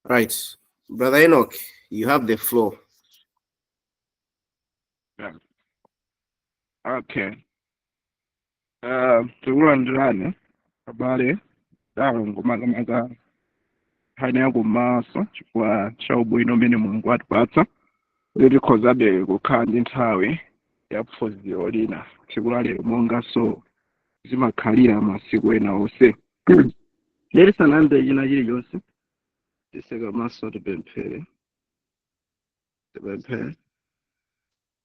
Right, Brother Enoch, you have the floor. Yeah. Okay. Tikulandirani abale, alongo, makamaka nkhani yakumaso chifukwa cha ubwino umene Mulungu atipatsa kuti tikhozabe kukhala ndi nthawi ya phunziro lina tsiku la lero, monganso zimakhalira masiku ena onse. Lero tisanayambe china chilichonse, titseke maso, tipemphere. Tipemphere.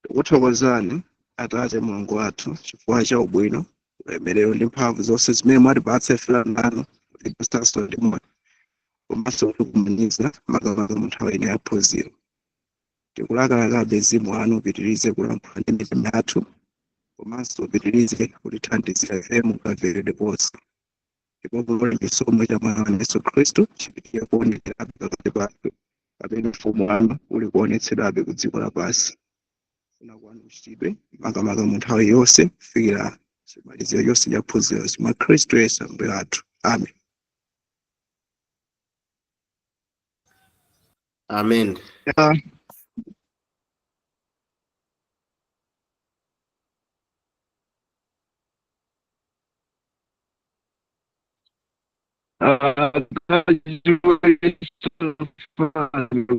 Tikuthokozani, Atate Mulungu wathu, chifukwa cha ubwino, ulemerero ndi mphamvu zonse zimene mwatipatsa ife ana anu, kutipatsanso ndi moyo komanso kutikumaniza makamaka mu nthawi ino ya phunziro. Tikulakalakabe Mzimu wanu upitirize kulankhula ndi mitima yathu komanso upitirize kutithandizira ife mukamveredwe konse, ndipo mulole chisomo cha Mwana wanu Yesu Khristu chipitirire kuonekerabe pakati pathu pamene ufumu wanu uli kuonetsedwabe ku dziko lapansi. Kufuna kwanu kuchitidwe makamaka mu nthawi yonse kufikira chimaliziro chonse cha phunziro, mwa Khristu Yesu Ambuye athu. Amen. Amen.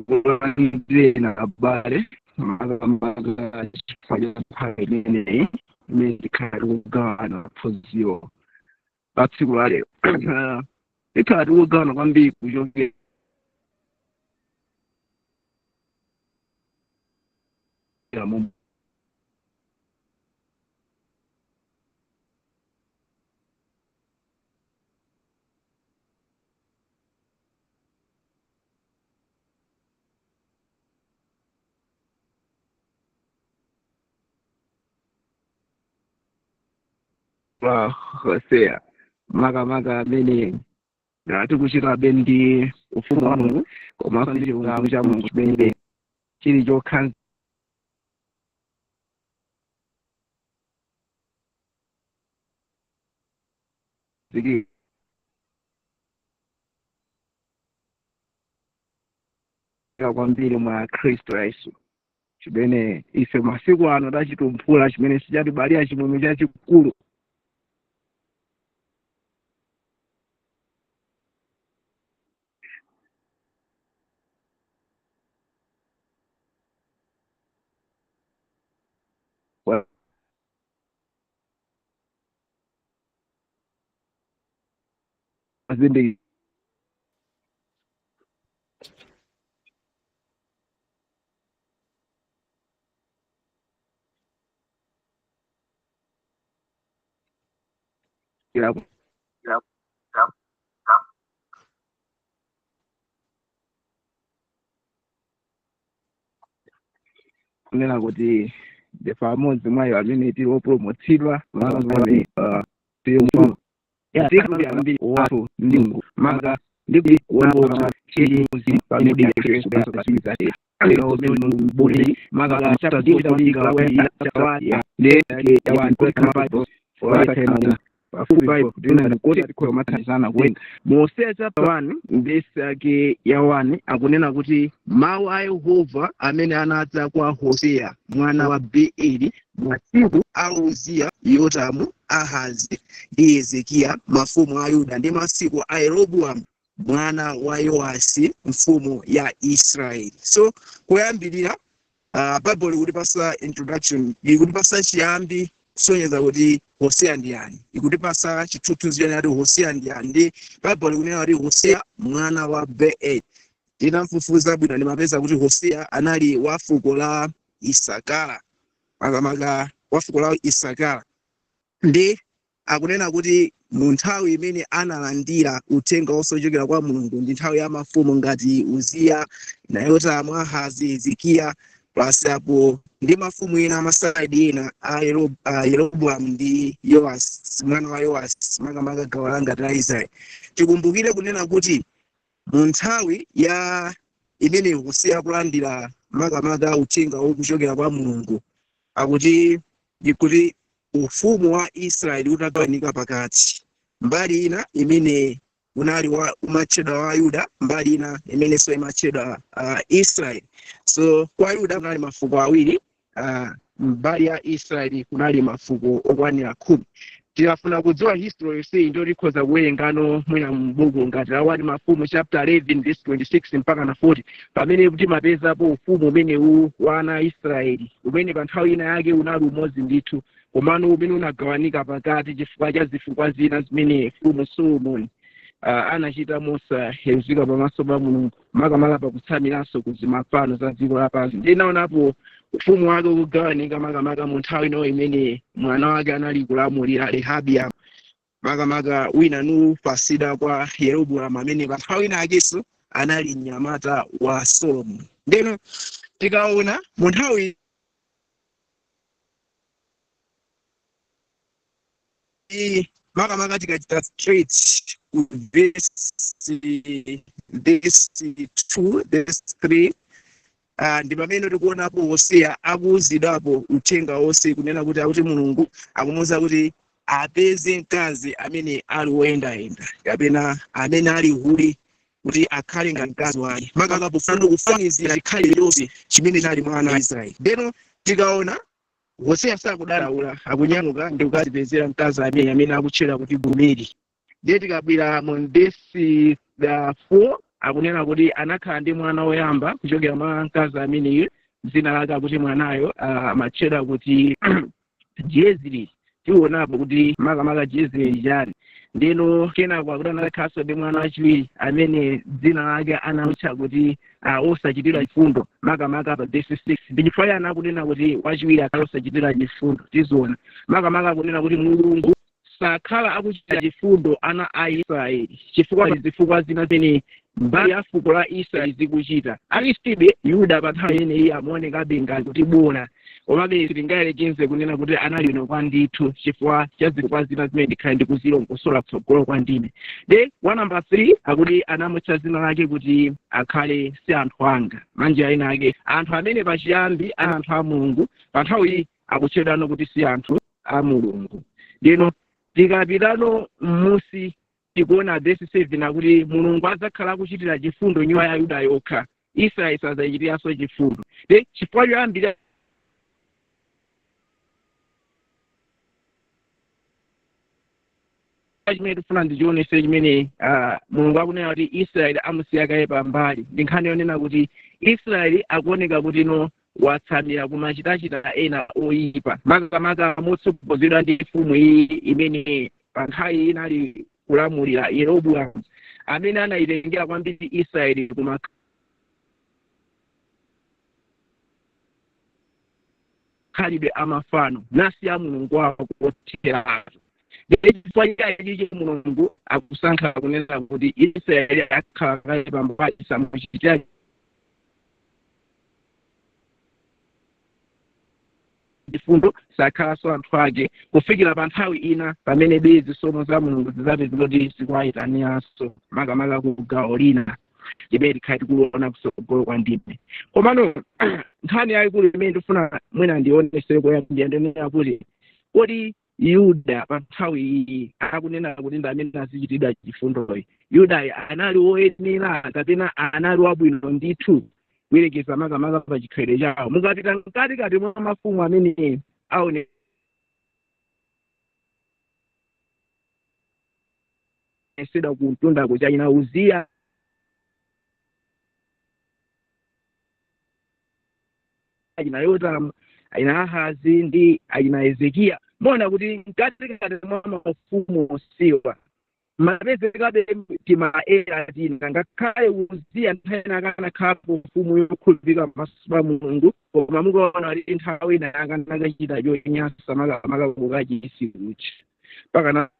Kulandireni abale, makamaka chifukwa cha nthawi imeneyi imene tikhala tikugawana phunziro la tsiku la lero. Tikhala tikugawana kwambiri kuchokera mu wa Hosea, makamaka amene tikuchitabe ndi ufumu wa Mulungu komanso ndi chilungamo cha Mulungu chimene chili chokhazikika kwambiri mwa Khristu Yesu, chimene ife masiku ano tachitumphula, chimene sichatibalira chimwemwe chachikulu. Wazindikira kunena kuti ndife amodzi mwa iwo amene tili opulumutsidwa wathu ndi Mulungu, maka ndi kuona chilimuzi pamene Yesu maka chapter pafupi Bible tinena kuti tikhoza kumathandizana kuwerenga. Mu Hosea chapter 1 verse yake ya 1 akunena kuti mawu a Yehova amene anadza kwa Hosea mwana wa Beeri masiku a Uziya, Yotamu, Ahazi ndi Hezekiya mafumu a Yuda, ndi masiku a Yeroboamu mwana wa Yoasi mfumu ya Israeli. So kuyambirira, Bible ikutipasa introduction, ikutipasa chiyambi kusonyeza kuti Hosea ndi yani, ikutipasa chithunzithunzi chonena kuti Hosea ndi yani. Ndi Bible ikunena kuti Hosea mwana wa Beeri. Ndinamfufuza bwino, ndimapeza kuti Hosea anali wa fuko la Isakara, makamaka wa fuko la Isakara. Ndi akunena kuti mu nthawi imene analandira uthenga wochokera kwa Mulungu ndi nthawi ya mafumu ngati Uziya na Yotamu, Ahazi, Hezekiya, plus apo ndi mafumu ena amasaidi ena a Yeroboamu ndi Yoasi, mwana wa Yoasi, makamaka gawo la ngati la Israeli. Tikumbukire kunena kuti mu nthawi ya imene Hosea kulandira makamaka uthenga wokuchokera kwa Mulungu, akuti kuti ufumu wa Israeli utagawanika pakati, mbali ina imene unali wa umatchedwa wa Yuda, mbali ina imenenso imatchedwa Israeli. So kwa Yuda kunali mafuko awiri, mbali ya Israeli kunali mafuko okwanira 10. Tikafuna kudziwa history yonseyi ndio tikhoza kuwerengano mwina mbuku ngati la 1 Mafumu chapter 11 verse 26 mpaka na 40, pamene timapezapo ufumu umenewu wa ana a Israeli umene pa nthawi ina yake unali umodzi ndithu, komano umene unagawanika pakati chifukwa cha zifukwa zina zimene mfumu Solomoni anachita mosayeruzika pamaso pa Mulungu, makamaka pakutsamiranso kuzimafano za dziko lapansi. Ndinaonapo ufumu wake ukugawanika makamaka mu nthawi ino imene mwana wake anali kulamulira Rehabiamu, makamaka wina nupasida kwa Yeroboamu amene pa nthawi ina yakenso anali mnyamata wa Solomoni. Ndeno tikaona mu nthawi iyi makamaka tikachita straight ku verse 2 verse 3, ndi pamene tikuonapo Hoseya akuwuzidwapo uthenga wonse kunena kuti akuti Mulungu akumuwuza kuti apeze mkazi amene ali woyendayenda kapena amene ali hule kuti akhale ngati mkazi wake, makamaka pofuna kufanizira chikhale lonse chimene chinali mwa ana a Israeli. Ndeno tikaona Hoseya sakudandaula, akunyamuka ndi kukazipezera mkazi amene akutchedwa kuti Gomeri. Ndiye tikabwera mu verse 4 akunena kuti anakhala ndi mwana woyamba kuchokera mwa mkazi ameneyo, dzina lake akuti mwanayo amatchedwa kuti Jezreeli. Tionapo kuti makamaka Jezreeli chani. Ndeno kenako akuti anakhalanso ndi mwana wachiwiri amene dzina lake anamutcha kuti osachitidwa chifundo, makamaka pa verse 6. Ndi chifukwa chani akunena kuti wachiwiri akhala osachitidwa chifundo? Tiziona makamaka akunena kuti Mulungu sakhala akuchita chifundo ana a Israeli chifukwa zifukwa zina zimene mbali ya fuko la Israeli zikuchita. Alistibe Yuda pa nthawi imeneyi amaonekabe ngati kuti bola, komabe sitingayerekeze kunena kuti anali bwino kwa ndithu chifukwa cha zifukwa zina zimene ndikhale ndikuzilongosola kutsogolo kwa ndime. De wa namba 3 akuti anamutcha dzina lake kuti akhale si anthu anga, manja ena ake anthu amene pachiyambi ana anthu a Mulungu pa nthawi iyi akutchedwano kuti si anthu a Mulungu. Ndino tikapitano m'musi tikuona verse 7 akuti Mulungu adzakhala akuchitira chifundo nyumba ya Yuda yokha, Israeli sadzachitiranso chifundo. De chifukwa choyambira chimene tifuna ndichionese chimene Mulungu akunena kuti Israeli amusiya kaye pambali, ndi nkhani yonena kuti Israeli akuoneka kuti no watsamira kumachitachita ena oyipa, makamaka motsogozedwa ndi mfumu iyi imene pa nthawi inali kulamulira Yeroboamu, amene anayitengera kwambiri Israeli kumakhalidwe amafano nasiya Mulungu wawo kotheratu. Chifukwa chachichi Mulungu akusankha kunena kuti Israeli akhala kaye pambali samuchitira chifundo, sakhalanso anthu ake kufikira pa nthawi ina pamene zisomo za Mulungu zidzapezeka kuti zikuwayitaniranso makamaka ku gawo lina limene tikhale tikuona kutsogolo kwa ndime. Komano nkhani yayikulu imene ndifuna mwina ndionesere koyambira ndionera kuti kodi Yuda pa nthawi iyi akunena kuti ndi amene azichitidwa chifundoyi, Yudayi anali woyenera kapena anali wabwino ndithu kuyerekeza makamaka pa chikhalidwe chawo? Mukapita mkatikati mwa mafumu amene aonesedwa ku mtundako chachina Uziya, achina Yotamu, achina Ahazi ndi achina Hezekiya, muona kuti mkatikati mwa mafumu onsewa mapezekabe timaera tina. Ngakhale Uziya nthawi ina akanakhalapo mfumu yokhulupirika pamaso pa Mulungu, koma mukaona kuti nthawi ina akanakachita chonyansa makamaka kukachisi kucha pakananso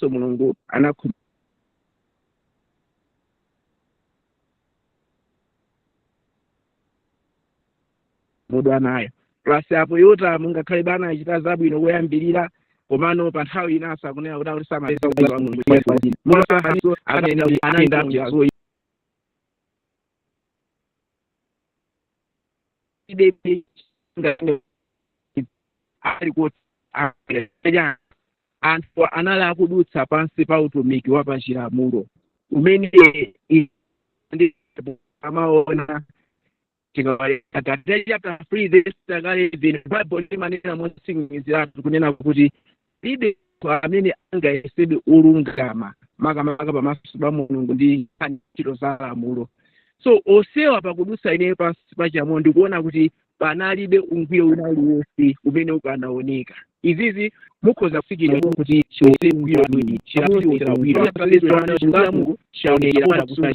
Mulungu anakhumudwa naye. Plus apo Yotamu ngakhale bana achita zabwino koyambirira, komano pa nthawi inanso akunena kuti akuti samapeza Mulungu. Akanena kuti anayenda munjira zoyipa ali Anthu anali akudutsa pansi pa utumiki wa pachilamulo umene amaona. Tikawerenga chapter 3 verse 11, Bible limanena motsimikiziratu kunena kuti palibe amene angayesedwe olungama makamaka pamaso pa Mulungu ndi ntchito za lamulo. So osewa pakudutsa ineyo pansi pa chilamulo, ndikuona kuti panalibe ungwiro wina uliwonse umene ukanaoneka. Izizi mukhoza kufikira kuti chionse ungwiro wini chilamulo chaonekera kusunga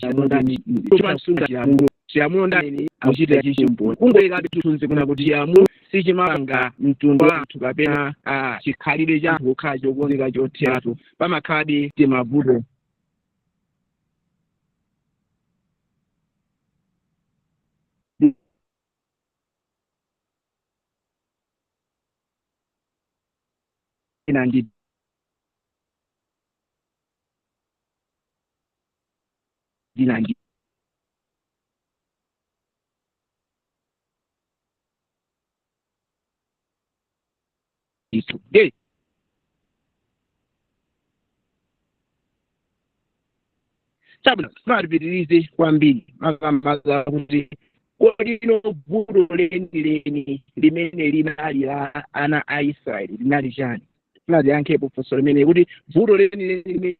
chilamulo, chilamulo ndani akuchita chichimboni kungoyikabe tutunze kuna kuti chilamulo sichimapanga mtundu wa anthu kapena chikhalidwe cha anthu kukhala chokonzeka chotheratu. Pamakhalabe timavuto ena ndi dina ndi ndithu de chabwino. Timatipitirize kwambiri makamaka kuti kodi ino vuto lenileni limene linali la ana a Israeli linali chani? Tinatiyankhepo funso limene kuti vuto lenileni limene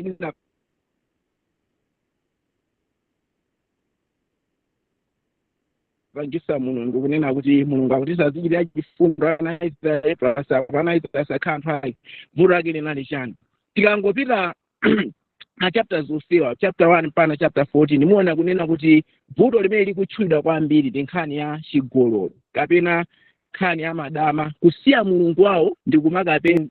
linapangisa Mulungu kunena kuti Mulungu akuti sazichitira chifundo ana a Israeli plus ana a Israeli asakhala anthu ake, vuto lake linali chani? Tikangopita na chapters onsewa, chapter 1 mpaka chapter 14, muona kunena kuti vuto limene likutchulidwa kwambiri ndi nkhani ya chigololo kapena nkhani ya madama, kusiya Mulungu wawo ndi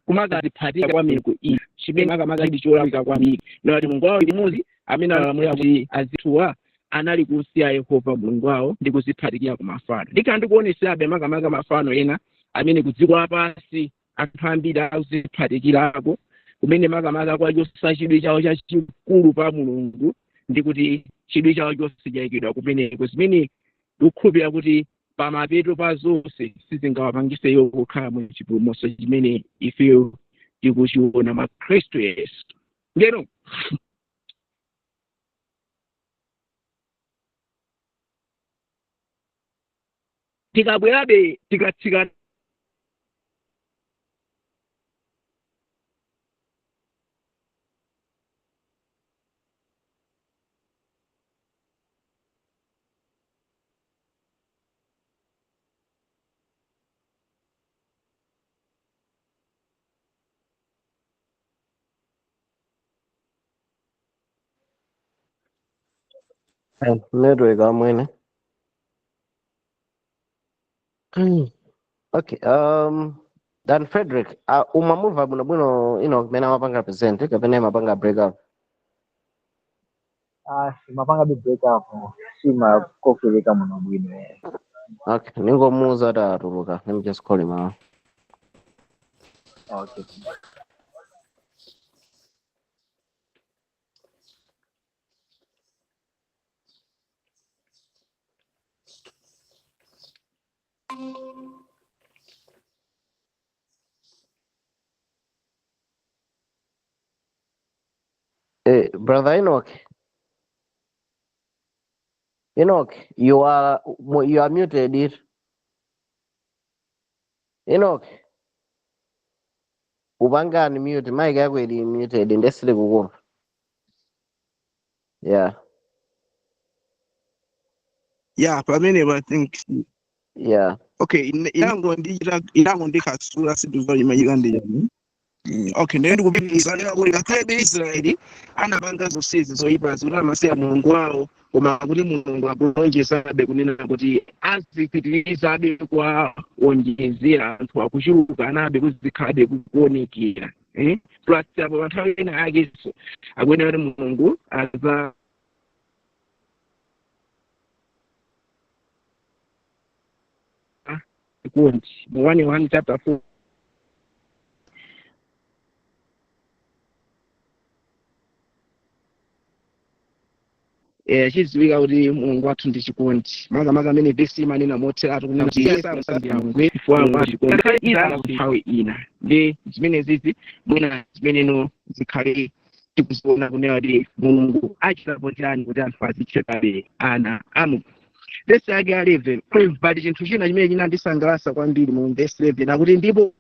kumakaziphatika kwa milungu iyi, chimene makamaka ndi cholakwika kwambiri. Ndati Mulungu wawo ndi mmodzi amene alamulira kuti azithuwa anali kusiya Yehova Mulungu wawo ndi kuziphatikira ku mafano. Ndikhala ndikuoneserabe makamaka mafano ena amene ku dziko lapansi anthu ambiri akuziphatikirako, kumene makamaka kwachosa chidwi chawo chachikulu pa Mulungu, ndi kuti chidwi chawo chonse chayikidwa kumeneko, zimene ndikukhulupirira kuti pamapeto pa zonse sizingawapangise iwo kukhala mu chipulumutso chimene ifeyo tikuchiona mwa Khristu Yesu. Ngeno tikabwerabe, tikatsika Network amwene. Okay, Dan Frederick, umamuva bwinobwino ino kumene amapanga present kapena imapanga break up? Ah, simapanga bi break up, simakokeleka muno bwino. Okay, ningomuuza kuti atuluka. Let me just call him out. Okay. Brother Enoch, Enoch, you are muted. It. Enoch, upangani mute, mic yako ili muted, ndesile kukumva. Yeah. Yeah, pamene I think okay, inango ndichita inango ndikhasula sinthu zimachita ndi. Okay, ndiye ndikupitiriza nena kuti ngakhale Israeli anapanga zonsezi zoyipa kuti amasiya Mulungu wawo, koma kuti Mulungu akulonjezabe kunena kuti azipitirizabe kuwawonjezera anthu akuchuluka anabe kuzikhalabe kukuonekera, eh? Plus apo panthawi ina yakenso akuyenera kuti Mulungu aza kundi mu 1 chapter 4. Chidziwika kuti Mulungu wathu ndi chikondi, makamaka amene vesi imanena motheratu kunena kuti iye samusankhira Mulungu chifukwa wa chikondi nthawi ina. Ndi zimene zizi mwina zimeneno zikhale tikuziona kunena kuti Mulungu achitapo chani kuti anthu azitchedwabe ana a Mulungu. Vesi yake ya 11, pali chinthu china chimene chinandisangalatsa kwambiri mu vesi 11, akuti ndipo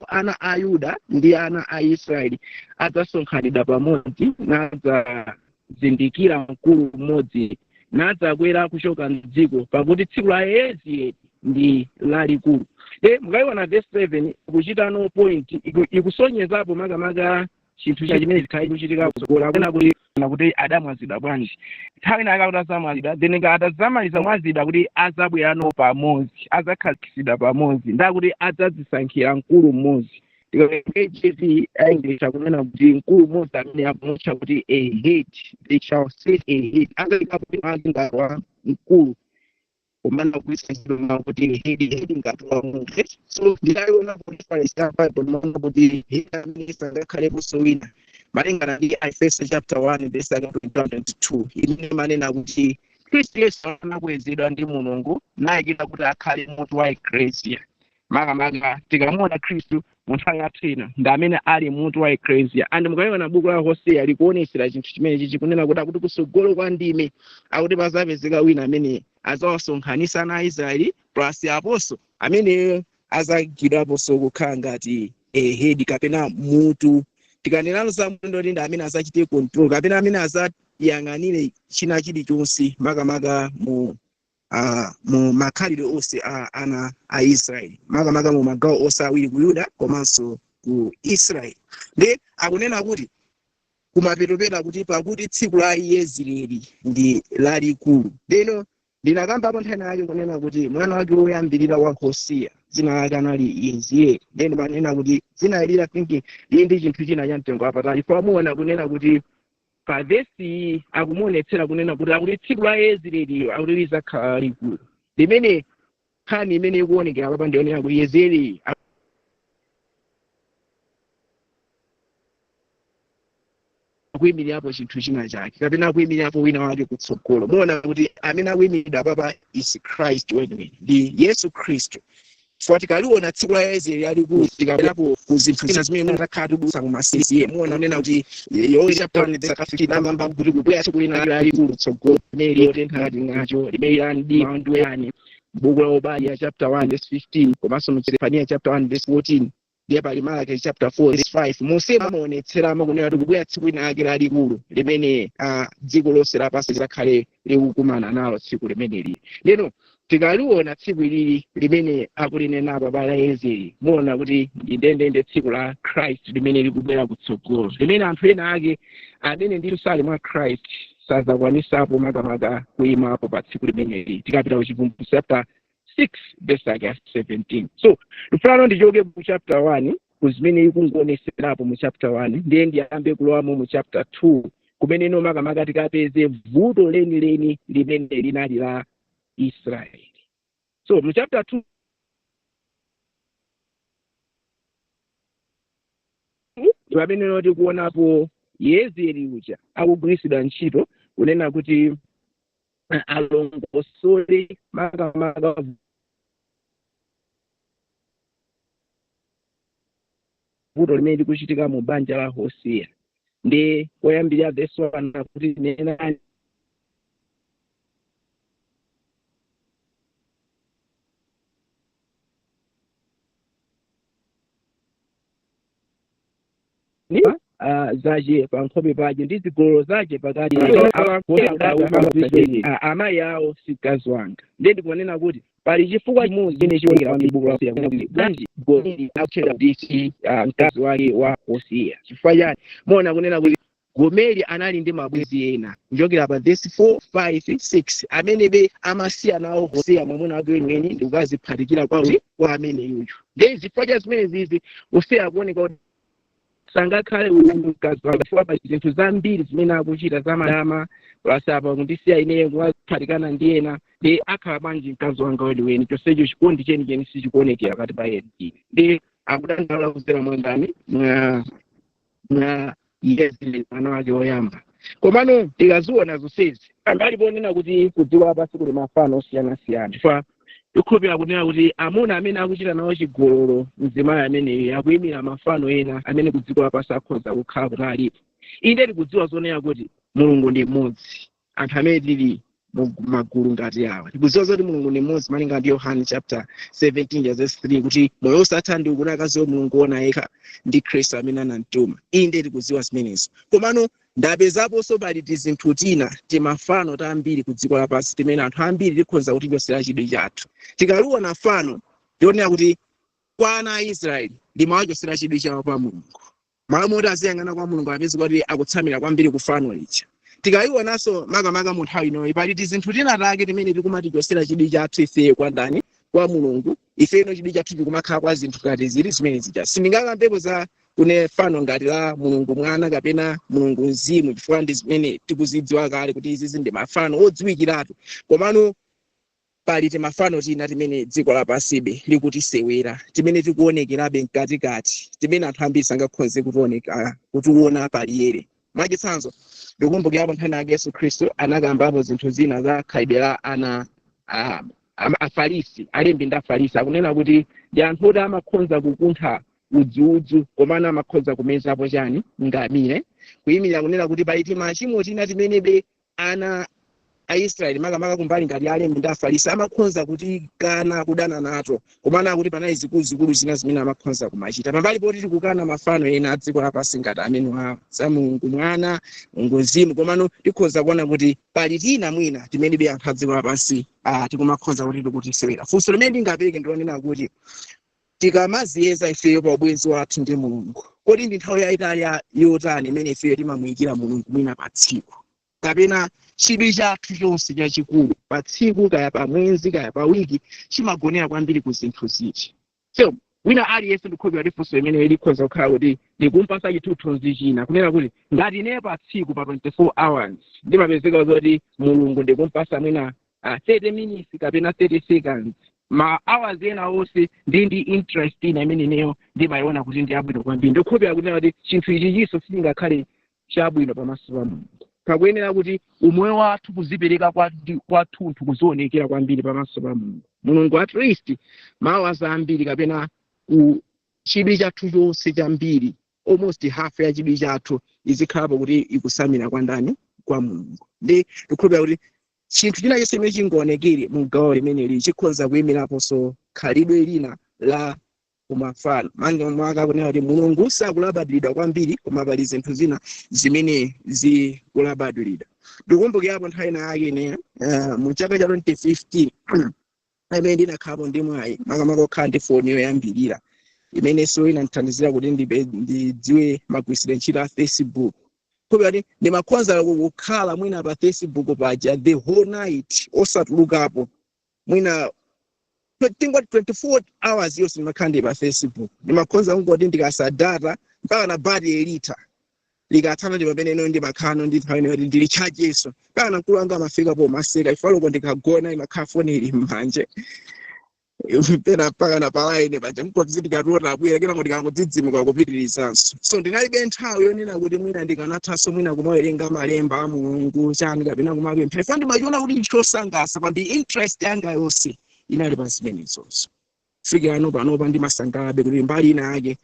ana a Yuda ndi ana a Israeli adzasonkhanidwa pamodzi, nadzazindikira mkulu mmodzi, nadzakwera kuchoka mdziko, pakuti tsiku la Yezireeli ndi lalikulu. Mukayiona verse 7 kuchitano point ikusonyezapo makamaka chinthu chimene chikhale kuchitika kutsogolo. Akuna kuti kuti adamwazidwa bwanji, nthawi ina akakuti azamwazidwa, then atazamaliza mwazidwa kuti azabwerano pamodzi, adzakhazikitsidwa pamodzi, ndakuti adzadzisankhira mkulu mmodzi. KJV English akunena kuti mkulu mmodzi amene akumutcha kuti a head, they shall set a head, azayikapo ngati wa mkulu, komana kugwiritsa ntchito mawu kuti head, head ngati wa munthu. So ndinayiona kuti reference ya Bible, ndimaona kuti head amene sangakhaleponso wina malingana ndi Efeso chapter 1 verse 22, imene imanena kuti Khristu Yesu anakwezedwa ndi Mulungu nayikidwa kuti akhale mutu wa eklesia. Makamaka tikamuona Khristu mu nthawi yathu ino ndi amene ali mutu wa eklesia. And mukayiona buku la Hoseya likuonesera chinthu chimenechi, chikunena kuti akuti kusogolo kwa ndime akuti pazapezeka wina amene azawasonkhanitsa ana a Israeli, plus aponso amene azagwidwaponso kukhala ngati a head kapena mutu. Tikanenano za mutu ndi amene azachite control kapena amene azayang'anire china chilichonse, makamaka mu makhalidwe onse a ana a Israeli, makamaka mu magawo onse awiri, ku Yuda komanso ku Israeli. Ndi akunena kuti kumapetopeta kuti pakuti tsiku la Yezireeli ndi lalikulu. Ndeno ndinakambapo nthani yake kunena kuti mwana wake woyambirira wa Hosiya dzina lake anali Yezireeli. Then manena kuti dzina ili I think lili ndi chinthu china cha mtengo wapatali. Pamuona kunena kuti pa vesi iyi akumuonetsera kunena kuti akuti tsiku la Yezireeliyo akuti lizakhala lalikulu, limene nkhani imene ikuonekera papa ndionera kuti Yezireeli akuyimirirapo chinthu china chake kapena akuyimirirapo wina wake kutsogolo. Muona kuti amene akuyimiridwa papa is Christ weniweni, ndi Yesu Khristu. Chifukwa tikaliona tsiku la Yezireeli lalikulu, tikabwerapo ku zinthu zina zimene munakhala tikudusa ku masisi, muona kunena kuti Yoweli chapter 1 verse 15 amamba kuti kubwera tsiku lina lalikulu kutsogolo limene lotentha ngati ng'anjo, limene la mdima wandiweyani. Buku la Obadiya chapter 1 verse 15 komanso mu Zefaniya chapter 1 verse 14, ndiye pali Malaki chapter 4 verse 5, monse amaonetseramo kunena kuti kubwera tsiku lina lake lalikulu limene dziko lonse lapansi lizakhale likukumana nalo tsiku limeneli. Lero tikaliona tsiku ilili limene akulinena apa la Yezireeli, muona kuti ndi ndendende tsiku la Christ limene likubwera kutsogolo, limene anthu ena ake amene ndithu sali mwa Christ sazakwanisapo makamaka kuyimapo pa tsiku limeneli, tikapita ku Chivumbulutso chapter 6 verse yake ya 17. So ndifuna ndichoke ku chapter 1, ku zimene ikungoonetserapo mu chapter 1, ndiye ndiyambe kulowamo mu chapter 2, kumene ino makamaka tikapeze vuto lenileni limene linali la Israeli. So mu chapter 2 pamene tikuonapo Yezireeli uja akugwiritsidwa ntchito kunena kuti alongosole makamaka vuto limene likuchitika mu banja la Hosiya. Ndi koyambirira verse 1 akuti nenani zache pa nkhope pache ndi zigololo zache pakati amayi awo si mkazi wanga. Ndiye ndikunena kuti pali chifukwa chimodzi chimene chionekera mu buku la Hosea kuti bwanji Gomeri akutchedwa kuti si mkazi wake wa Hosea. Chifukwa chani? Muona kunena kuti Gomeri anali ndi mabwenzi ena kuchokera pa verse 4, 5, 6 amenebe amasiya nawo Hosea mwamuna wake weniweni ndi kukaziphatikira kwa amene yuyu. Ndiye chifukwa cha zimenezi Hosea akuoneka kuti sangakhale uyu mkazi wake, chifukwa pa zinthu zambiri zimene akuchita zamadama, plus apa kundisiya ineyo kukaphatikana ndi ena, ndi akhala bwanji mkazi wanga weniweni? Chonsecho chikondi chenicheni sichikuonekera pakati pa ena. Ndi akudandaula kudzera mwa ndani? Mwa Mwa Yezreeli, mwana wake woyamba. Komano tikaziona zonsezi, pambali ponena kuti kudziko lapansi kuli mafano osiyanasiyana, chifukwa tikukhulupirira kunena kuti amuna amene akuchita nawo chigololo mzimayi ameneyi akuyimira mafano ena amene kudziko lapansi akhoza kukhala kuti alipo. Inde, tikudziwa zonena kuti Mulungu ndi mmodzi. Anthu amene tili mu magulu ngati awa tikudziwa zoti Mulungu ndi mmodzi, malinga ndi Yohane chapter 17 verse 3, kuti moyo osatha ndi kuti akadziwe Mulungu wona yekha ndi Khristu amene anamtuma. Inde, tikudziwa zimenezo. Komano ndapezaponso pali tizinthu tina, timafano tambiri ku dziko lapansi timene anthu ambiri tikhoza kutichosera chidwi chathu. Tikaluona fano tionera kuti kwa ana a Israeli limawachosera chidwi chawo pa Mulungu. Malo moti aziyang'ana kwa Mulungu, apeze kuti akutsamira kwambiri ku fano lija. Tikayionanso makamaka mu nthawi inoyi, pali tizinthu tina take timene tikumatichosera chidwi chathu ifeyo kwa ndani? Kwa Mulungu. Ifeno chidwi chathu chikumakhala kwa zinthu ngati zili zimene zija. Sindingakambepo za kune fano ngati la Mulungu Mwana kapena Mulungu Mzimu, chifukwa ndi zimene tikuzidziwa kale kuti izizi ndi mafano odziwikiratu. Komano pali timafano tina timene dziko lapansibe likutisewera, timene tikuonekerabe mkatikati, timene anthu ambiri sangakhoze kutioneka, kutiona paliyere. Mwachitsanzo, ndikumbukirapo nthani yake Yesu Khristu anakambapo zinthu zina za khalidwe la ana Afarisi, alembi ndi Afarisi. Akunena kuti ndi anthu oti amakhonza kukuntha udzudzu, komano amakhoza kumezapo chani? Ngamire. Kuyimirira kunena kuti pali timachimo tina timenebe ana Aisraeli, makamaka kumbali ngati alembi ndi Afarisi, amakhonza kuti kana kudana nato, komano akuti panali zikuluzikulu zina zimene amakhonza kumachita. Pambali poti tikukana mafano ena a dziko lapansi ngati amene wawa za Mulungu Mwana, Mulungu Mzimu, komano tikhoza kuona kuti pali tina mwina timenebe anthu a dziko lapansi tikumakhonza kuti tikutisewera. Funso limene ndingapereke ndilonena kuti tikamaziyeza ifeyo pa ubwenzi wathu ndi Mulungu, kodi ndi nthawi yayitali yotani imene ifeyo timamuyikira Mulungu mwina pa tsiku, kapena chidwi chathu chonse chachikulu pa tsiku, kaya pa mwezi, kaya pa wiki, chimagonera kwambiri ku zinthu ziti? So wina aliyense, ndikhulupirira kuti funso imene likhoza kukhala kuti likumpasa chithunzithunzi china, kunena kuti ngati ine pa tsiku, pa 24 hours, ndimapezeka zoti Mulungu ndikumpasa mwina 30 minutes kapena 30 seconds, ma hours ena onse ndi interest ina imene ineyo ndimayiona kuti ndi yabwino kwambiri, ndikukhulupirira kunena kuti chinthu ichi chinso sichingakhale chabwino pamaso pa Mulungu. Pakuyenera kuti umoyo wathu, kuzipereka kwathunthu kuzionekera kwambiri pamaso pa Mulungu. Mulungu at least ma hours ambiri, kapena ku chidwi chathu chonse chambiri, almost half ya chidwi chathu izikhalapo kuti ikusamira kwa ndani? Kwa Mulungu. Ndi ndikukhulupirira kuti chinthu china chonse chimene chingaonekere mu gawo limeneli chikhoza kuyimiraponso khalidwe lina la kumafano. Manga mwaka kunena kuti Mulungu sakulabadiridwa kwambiri, koma pali zinthu zina zimene zikulabadiridwa. Ndikumbukirapo nthawi ina yake ine mu chaka cha 2015 imene ndinakhalapo ndi mwayi makamaka okhala ndi foni yoyambirira, imenenso inandithandizira kuti ndidziwe magwiritsidwe ntchito a Facebook. Khulupirira kuti ndimakhonza kukhala mwina pa Facebook paja the whole night osatulukapo. Mwina tingoti 24 hours yonse ndimakhala ndi pa Facebook. Ndimakhonza kungoti ndikasa data mpaka na battery ilitha, likathana ndi pamene ino ndimakhala ndi nthawi ino kuti ndilichajenso, mpaka na mkulu wanga amafika po maseka ifaloko. Ndikagona imakhala foni ili m'manje, pena mpaka na palaini paja mkoti ndikationa abwera, kenako ndikangodzidzimuka kupitirizanso. So ndinalibe nthawi yonena kuti mwina ndikanathanso mwina kumawerenga malemba a Mulungu chani kapena kumapemphera. Ifa ndimachiona kuti nchosangalatsa kwambiri, interest yanga yonse inali pa zimenezonso. Fikira ano panopa ndimasangalabe kuti mbali ina yake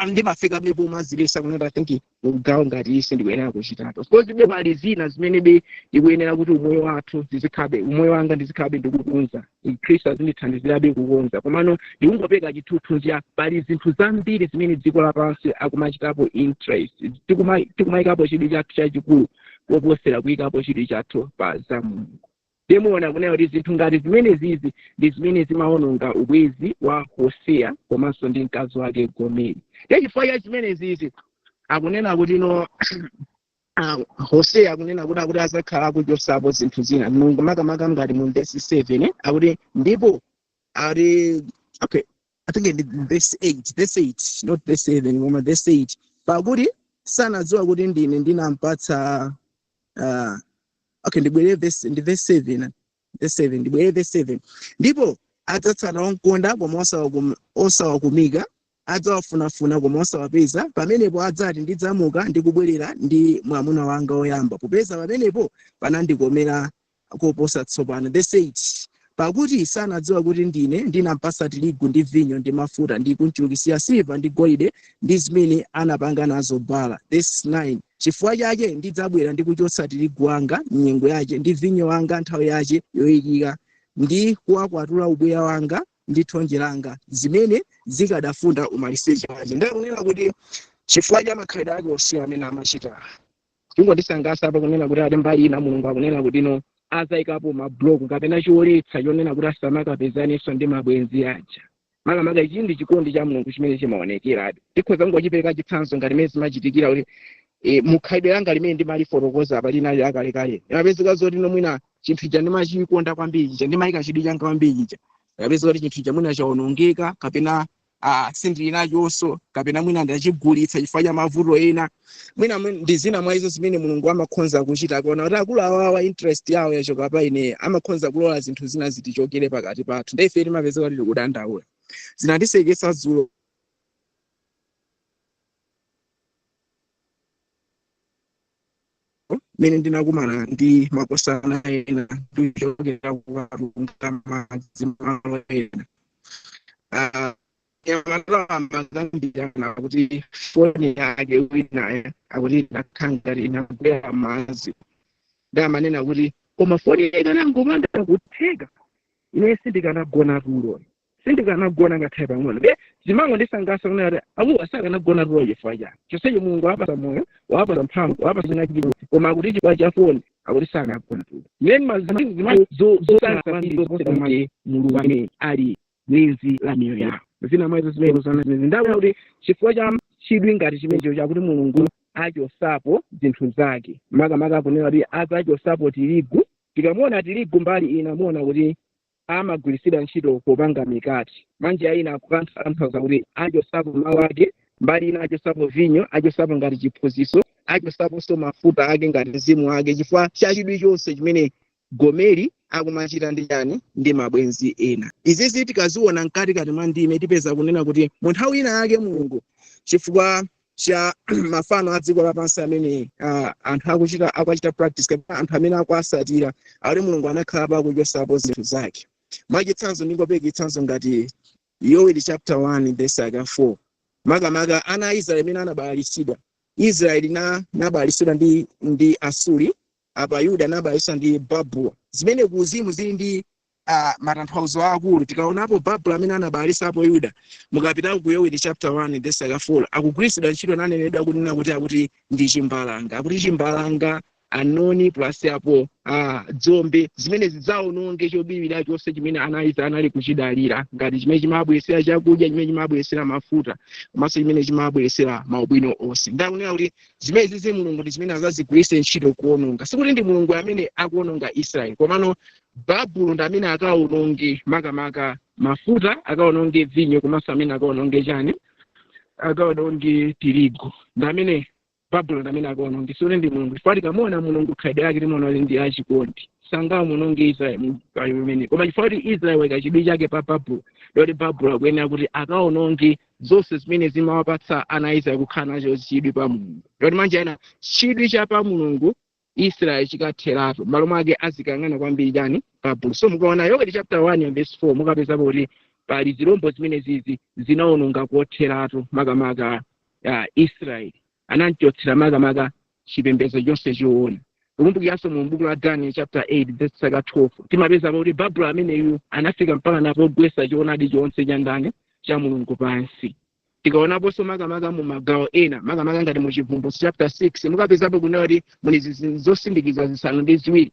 ndimafikabe pomazilesa kunati I think mugawo ngati ise ndikuyenera kuchitato. Of course be pali zina zimene be ndikuyenera kuti umoyo wathu ndizikhabe, umoyo wanga ndizikhabe ndikukonza, Khristu azindithandizirabe kukonza. Komano ndikungopeka chithunzithunzi ya pali zinthu zambiri zimene dziko lapansi akumachitapo interest, tikumayikapo chidwi chathu chachikulu koposera kuyikapo chidwi chathu pa za Mulungu. Timuona kunena kuti zinthu ngati zimene zizi ndi zimene zimawononga ubwenzi wa Hoseya komanso ndi mkazi wake Gomeri. Ndiye chifukwa cha zimene zizi akunena kuti no, Hoseya akunena kuti akuti azakhala akuchosapo zinthu zina Mulungu, makamaka ngati mu verse 7, akuti ndipo ali, okay, I think ndi verse 8, verse 8, not verse 7 koma verse 8: pakuti sanadziwa kuti ndine ndinampatsa okay, ndibwerere verse, ndi verse 7, verse 7, ndibwerere verse 7: ndipo adzatsata onkonda koma osawakumika. Adzawafunafuna koma osawapeza. Pamenepo adzati, ndidzamuka ndi kubwerera ndi mwamuna wanga woyamba, popeza pamenepo panandikomera koposa tsopano. Verse 8: pakuti sanadziwa kuti ndine ndinampasa tirigu ndi vinyo ndi mafuta, ndi kumchulukitsira siliva ndi golide ndi zimene anapanga nazo Baala. Verse 9: chifukwa chake ndidzabwera ndi kuchotsa tirigu wanga nyengo yace, ndi vinyo wanga nthawi yace yoyikika, ndi kuwakwatula ubweya wanga ndi thonje langa, zimene zikadafunda umaliseche wace. Ndakunena kuti chifukwa cha makhalidwe ake osiya amene amachita. Tingondisangalatsa apa kunena kuti ati mbali ina Mulungu akunena kuti ino azayikapo mabloku kapena choletsa chonena kuti asamakapezanenso ndi mabwenzi aja. Makamaka ichi ndi chikondi cha Mulungu chimene chimaonekerabe. Tikhoza kungochipereka chitsanzo ngati mene zimachitikira kuti mukhalidwe langa limene ndimalifotokoza apa linali lakalekale, imapezeka zoti ino mwina chinthu ija ndimachikonda kwambiri chija, ndimayika chidwi changa kwambiri chija, imapezeka kuti chinthu ija mwina chawonongeka, kapena sindili nachonso, kapena mwina ndachigulitsa chifukwa cha mavuto ena. Mwina ndi zina mwa izo zimene Mulungu amakhonza kuchita akaona kuti akulu awawa interest yawo yachoka pa ine, amakhonza kulola zinthu zina zitichokere pakati pathu. Ndi ife timapezeka kuti tikudandaula. Zinandiseketsa dzulo mmene ndinakumana ndi makosana ena ndikuchokera kukatunga madzi malo ena. Nyamata amakambirana kuti foni yake winayo akuti inakhala ngati inagwera madzi, ndi amanena kuti koma foni ikanangopanda kutheka, ine sindikanagona tulo, sindikanagona ngakhale pang'ono. Be zimangondisangalatsa kunena kuti akuwa sakanagona tulo chifukwa chani? Chonsecho Mulungu wapasa moyo, wapasa mphamvu, wapasa china chilichonse, koma akuti chifukwa cha foni akuti sakanagona tulo. Imene zosangalatsa kwambiri zoposera kuti Mulungu amene ali bwenzi la miyoyo yawo. Zina mwa izo zimene zana zimene ndakuona kuti chifukwa cha chidwi ngati chimenecho chakuti Mulungu achosapo zinthu zake, makamaka akunena kuti adzachosapo tirigu. Tikamuona tirigu mbali ina, muona kuti amagwiritsidwa ntchito popanga mikate. Manja ina akutanthauza kuti achosapo mawu ake, mbali ina achosapo vinyo, achosapo ngati chiphunzitso, achosaponso mafuta ake ngati mzimu wake, chifukwa cha chidwi chonse chimene Gomeri akumachita ndi chani? Ndi mabwenzi ena. Izizi tikaziona mkati kati mwa ndime, tipeza kunena kuti mu nthawi ina yake Mulungu, chifukwa cha mafano a dziko lapansi amene anthu akuchita, akuachita practice, kapena anthu amene akuasatira, akuti Mulungu anakhala pakuchosapo zinthu zake. Mwachitsanzo, ndingopereka chitsanzo ngati Yoweli chapter 1 verse 4. Makamaka ana a Israeli amene anabalalitsidwa, Israeli na nabalalitsidwa ndi Asuri, apa Yuda anabalalitsidwa ndi Babulo, zimene kuuzimu zili ndi matanthauzo akulu. Tikaonapo Babulo amene anabalalitsapo Yuda, mukapitako ku Yoweli chapter 1 verse 4, akugwiritsidwa ntchito nanenedwa kunena kuti akuti ndi chimbalanga, akuti chimbalanga, anoni plus apo dzombe, zimene zidzawononge chobiriwira chonse chimene ana a Israeli anali kuchidalira ngati chimene chimabweresera chakudya, chimene chimabweresera mafuta, komanso chimene chimabweresera maubwino onse. Ndakunena kuti zimene zizi Mulungu ndi zimene azazigwiritse ntchito kuwononga. Sikuti ndi Mulungu amene akuwononga Israeli, komano Babulo ndi amene akawononge makamaka mafuta, akawononge vinyo, komanso amene akawononge chani? Akawononge tirigu. Ndi amene Babulo ndi amene akawononge, sikuti ndi Mulungu, chifukwa tikamuona Mulungu khalidwe lake timaona kuti ndi achikondi, sangamuononge Israeli pamene. Koma chifukwa kuti Israeli waika chidwi chake pa Babulo, ndoti Babulo akuyenera kuti akawononge zonse zimene zimawapatsa ana a Israeli kukhala nacho chidwi pa Mulungu. Ndoti manja ena chidwi cha pa Mulungu Israeli chikatheratu, m'malo mwake azikang'ana kwambiri chani? Babulo. So mukaona Yoweli chapter 1 verse 4, mukapezapo kuti pali zirombo zimene zizi zinawononga kotheratu makamaka Israeli, anamchotsera makamaka chipembedzo chonse choona. Kukumbukiranso mu buku la Daniel chapter 8 verse 12, timapezapo kuti Babulo ameneyu anafika mpaka napogwetsa choonadi chonse cha ndani? Cha Mulungu pansi. Tikaonaponso makamaka mu magawo ena, makamaka ngati mu Chivumbulutso chapter 6, mukapezapo kunena kuti muli zosindikiza zisanu ndi ziwiri.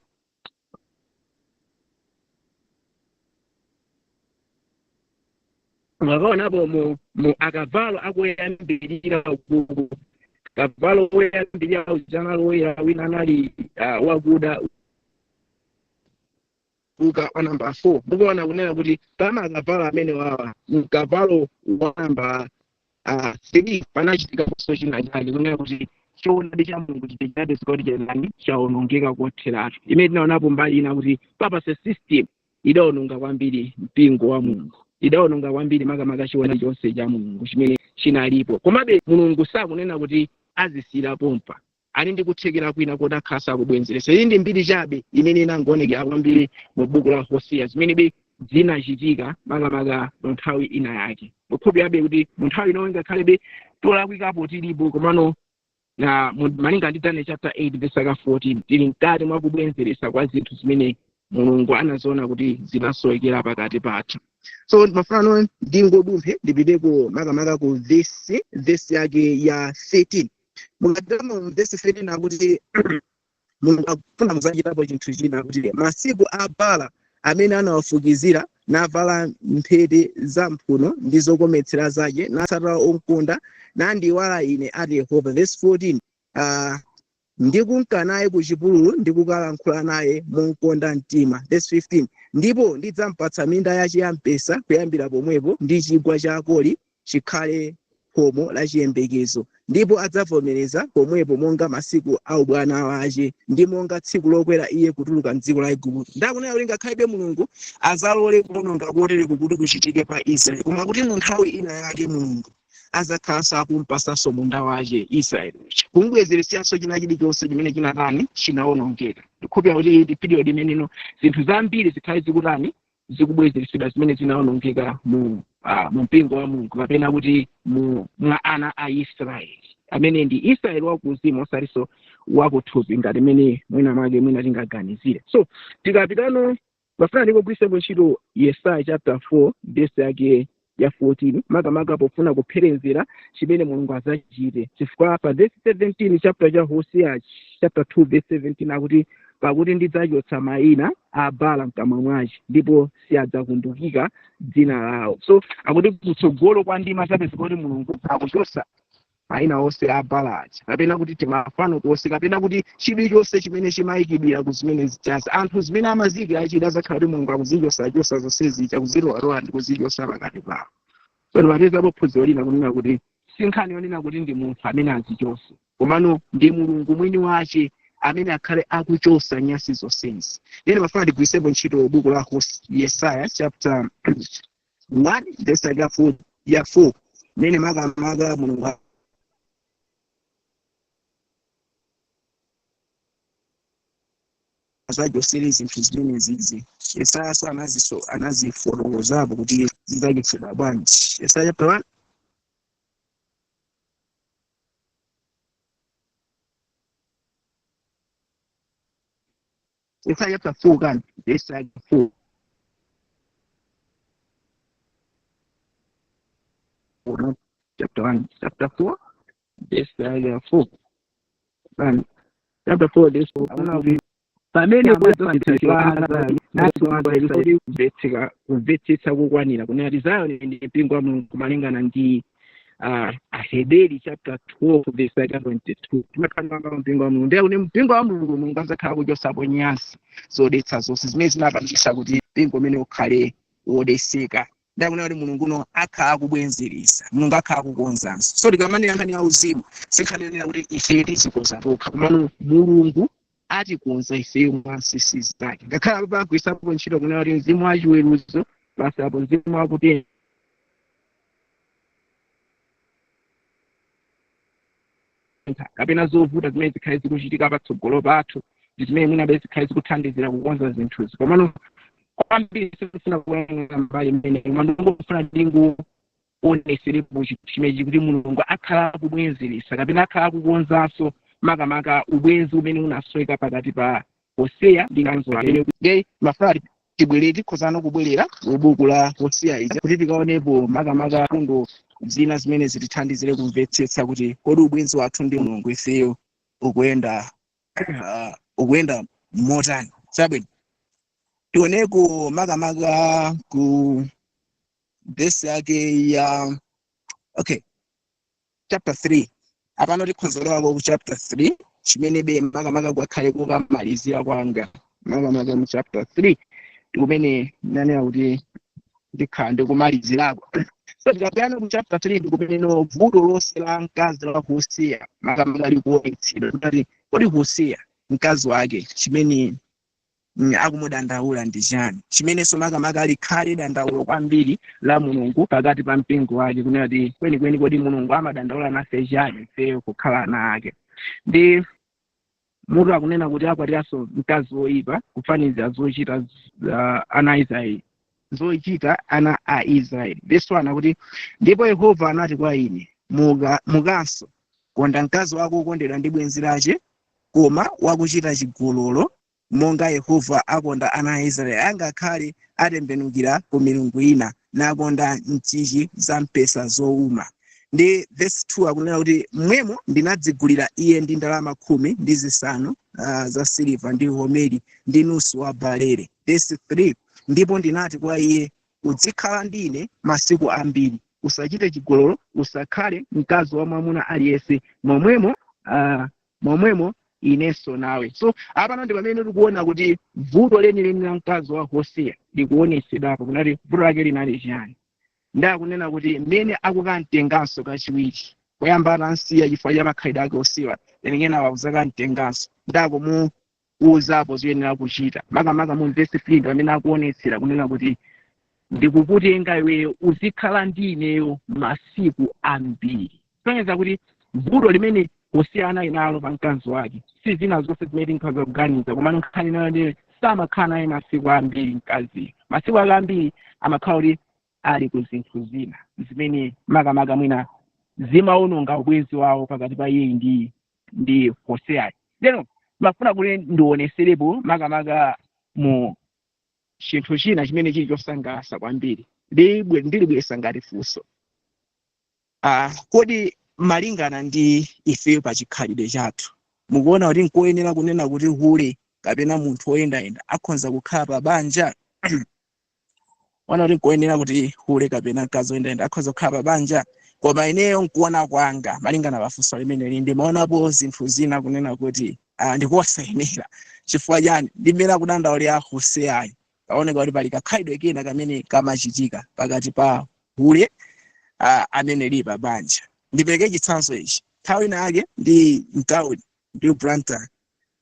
Mukaonapo mu akavalo akuyambirira ukuku, kavalo woyambirira uja anali woyera, wina anali wakuda, kuka wa namba 4. Mukuona kunena kuti pama akavalo amene wawa, mkavalo wa namba 3 panachitikaponso china chake, kunena kuti choonadi cha Mulungu chija chinapezeka kuti chanani? Chawonongeka kotheratu. Imene tinaonapo mbali ina kuti papacy system idawononga kwambiri mpingo wa Mulungu, idawononga kwambiri makamaka choonadi chonse cha Mulungu chimene Chinalipo, komabe Mulungu sakunena kuti azisiyira pompa. Ali ndi kuthekera kwina kuti akhala sakubwenzeresa. Iyi ndi mbiri chabe imene inangoonekera kwambiri mu buku la Hosea, zimenebe zinachitika makamaka mu nthawi ina yake. Mukhulupirabe kuti mu nthawi ino ngakhalebe tolakwikapo tilipo, komano na malinga ndi Daniel chapter 8 verse 14, tili mkati mwa kubwenzeresa kwa zinthu zimene Mulungu anaziona kuti zinasowekera pakati pathu. So mafano ndingodumphe ndipiteko makamaka ku vesi yake ya 13. Mukatama mu vesi 13, akuti Mulungu akufuna muzachitapo chinthu china, kuti masiku a Bala amene anawafukizira, navala mphete za mphuno ndi zokometsera zake, natsata onkonda, nandiwala ine, ati Yehova. Verse 14, ndikunka naye ku chipululu ndikukalankhula naye monkonda mtima. Verse 15, ndipo ndidzampatsa minda yace ya mpesa kuyambira pomwepo, ndi chigwa cha Akori chikhale khomo la chiyembekezo, ndipo adzavomereza pomwepo monga masiku a ubwana wace, ndi monga tsiku lokwera iye kutuluka mdziko la Igupto. Ndakunena kuti ngakhalibe Mulungu azalole kuwononga kotereku kuti kuchitike pa Israeli, koma kuti mu nthawi ina yake Mulungu azakhalanso akumpasanso munda wace Israeli uja, kumubwezeresanso china chilichonse chimene chinatani, chinawonongeka. Ndikhulupira kuti ndi period imeneno zinthu zambiri zikhale zikutani, zikubwezeresedwa zimene zinawonongeka mu mpingo wa Mulungu, kapena kuti mwa ana a Israeli, amene ndi Israeli wakuuzimu, osatinso wakuthupi ngati imene mwina mwake mwina tingaganizire. So tikapitano, mafuna ndikugwiritsepo ntchito Yesaya chapter 4 verse yake ya 14, makamaka pofuna kupherezera chimene Mulungu adzachite, chifukwa pa verse 17, chapter cha Hosea chapter 2 verse 17, akuti, "Pakuti ndidzachotsa mayina a Bala mkamwa mwace, ndipo siadzakumbukika dzina lawo." So akuti kutsogolo kwa ndima zapezeka kuti Mulungu akuchotsa mayina onse a Bala aja, kapena kuti timafano tonse, kapena kuti chilichonse chimene chimayikidwira ku zimene zichazi anthu zimene amaziyikira achida, zakhala kuti Mulungu akuzichotsachosa zonse zija, kuzilowalowa ndi kuzichotsa pakati pawo. So timapezapo phunziro lina kunena kuti si nkhani yonena kuti ndi munthu amene azichotse, komano ndi Mulungu mwini wace amene akhale akuchotsa nyasi zonsezi. Ine mafuna ndigwiritsepo ntchito buku la Yesaya chapter 1 verse ya 4, ya 4, mene makamaka Mulungu azachotsere zinthu zimene zizi. Yesaya so anaziso anazifotokozapo kuti zidzachotsedwa bwanji. Yesaya chapter 1, Yesaya chapter 4 kani, Yesaya 4, not chapter 1, chapter 4 verse ya 4 kani, chapter 4 verse 4. Akuona kuti pamene kumvetsetsa kukwanira kunena kuti Zayoni ndi mpingo wa Mulungu, malingana ndi Aheberi chapter 12 verse yake 22, timakhala mpingo wa Mulungu. Ndiye kuti mpingo wa Mulungu, Mulungu azakhala kuchotsapo nyansi zodetsa zonse zimene zinapangisa kuti mpingo umene ukhale wodetseka. Ndakunena kuti Mulungu uno akhala akubwenzeresa, Mulungu akhala akukonzanso. So tikamanena nkhani ya uzimu, sinkhani yonena kuti ife tizikonza tokha, komano Mulungu atikonza ifeyo mwa nsisi zake. Ngakhale apo pagwiritsapo ntchito kunena kuti mzimu wachiweruzo basi, apo mzimu wakutentha kapena zovuta zimene zikhale zikuchitika patsogolo pathu ndi zimene mwina zikhale zikuthandizira kukonza zinthuzi. Komano kwambiri sikufuna kuyang'ana mbali imene, koma ndingofuna ndingoonetserepo chinthu chimenechi, kuti Mulungu akhala akubwenzeresa kapena akhala akukonzanso makamaka ubwenzi umene unasweka pakati pa Hoseya ndi mkazi wake. Nge mafuna tibwerere, tikhozano kubwerera mu buku la Hoseya ija kuti tikaonepo makamaka fundo zina zimene zitithandizire kumvetsetsa kuti kodi ubwenzi wathu ndi Mulungu ifeyo ukuyenda motani. Chabwino, tioneko makamaka ku vesi yake ya, okay, chapter 3. Apano tikhozolowako ku chapter 3, chimene be makamaka kwakhale kukamalizira kwanga makamaka mu chapter 3, ndikumene nanena kuti ndikhala ndikumalizirako. So tikapyana ku chapter 3, ndikumene no vuto lonse la mkazi la Hosea makamaka likuonetsedwa, kuti kodi Hosea mkazi wake chimene Akumudandaula ndi chani chimenenso makamaka likhale dandaulo kwambiri la Mulungu pakati pa mpingo wake, kunena kuti kwenikweni kodi Mulungu amadandaula nafe chani ifeyo kukhala ana ake? Ndi mutu akunena kuti akwatiranso mkazi woyipa, kufanizira zochita ana a Israeli, zochita ana a Israeli. Verse 1 akuti, "Ndipo Yehova anati kwa ine, muka, mukanso konda mkazi wako wokondedwa ndi bwenzi lace, koma wakuchita chigololo, monga Yehova akonda ana a Israeli, angakhale atembenukira ku milungu ina, nakonda nchichi za mpesa zowuma." Ndi verse 2 akunena kuti, "Mmwemo ndinadzigulira iye ndi ndalama 15 za siliva ndi homeri ndi nusu wa barele." Verse 3, "Ndipo ndinati kwa iye, udzikhala ndine masiku ambiri, usachite chigololo, usakhale mkazi wa mwamuna aliyense, momwemo inenso nawe." So apano ndi pamene tikuona kuti vuto lenileni la mkazi wa Hoseya likuonetsedwapo, kunati vuto lake linali chiyani. Ndakunena kuti mmene akukamtenganso kachiwiri, poyamba atansiya chifukwa cha makhalidwe ake osiwa, then kenako akuzakamtenganso, ndakumuuzapo zoyenera kuchita. Makamaka mu verse 3 pamene akuonetsera kunena kuti, "Ndikukutenga iweyo, uzikhala ndi ineyo masiku ambiri," kusonyeza kuti vuto limene Hoseya anali nalo pa mkazi wake si zina zonse zimene tinkhoza kuganiza, komano nkhani nayo ndi samakhala naye masiku ambiri mkaziyo. Masiku ake ambiri amakhala kuti ali ku zinthu zina zimene makamaka mwina zimawononga ubwenzi wawo pakati pa iye ndi Hoseyayo. Lero mafuna kuti ndioneserepo makamaka mu chinthu china chimene chili chosangalatsa kwambiri, ndilibwesa ngati funso. Kodi malingana ndi ifeyo pa chikhalidwe chathu, mukuona kuti nkoyenera kunena kuti hule kapena munthu woyendayenda akhonza kukhala pa banja? Ona kuti nkoyenera kuti hule kapena mkazi woyendayenda akhoza kukhala pa banja? Koma ineyo nkuona kwanga, malingana pa funso limeneli, ndimaonapo zinthu zina kunena kuti ndikosayenera. Chifukwa chani? Ndimene akudandaulira Hoseyayo, paoneka kuti pali kakhalidwe kena kamene kamachitika pakati pa hule amene lili pa banja. Ndipereke chitsanzo ichi. Nthawi ina yake ndi mtawuni, ndi Blantyre,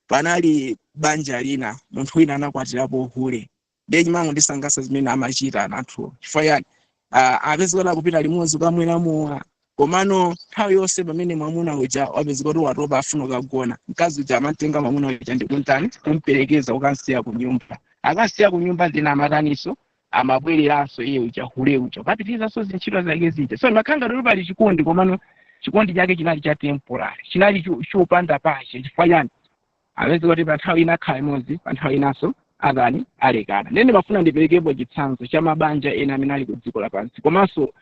panali banja lina, munthu wina anakwatirapo hule. Ndiye chimango ndisangalatsa zimene amachita anthuwo. Chifukwa chani? Apezeka kuti akupita limodzi kukamwera mowa, komano nthawi yonse pamene mwamuna uja wapezeka kuti watopa, afuna kukagona, mkazi uja amatenga mwamuna uja ndikuntani, kumperekeza kukansiya ku nyumba. Akasiya ku nyumba, then amataninso? Amabwereranso iye uja, hule uja, ukapitirizanso zintchito zake zija. So imakhala ngati kuti pali chikondi, komano chikondi chake chinali cha temporary, chinali chopanda pache. Chifukwa chani? Apezeka kuti pa nthawi ina akhala imodzi, pa nthawi inanso akani alekana. Ndene mafuna ndiperekepo chitsanzo cha mabanja ena amene ali ku dziko lapansi, komanso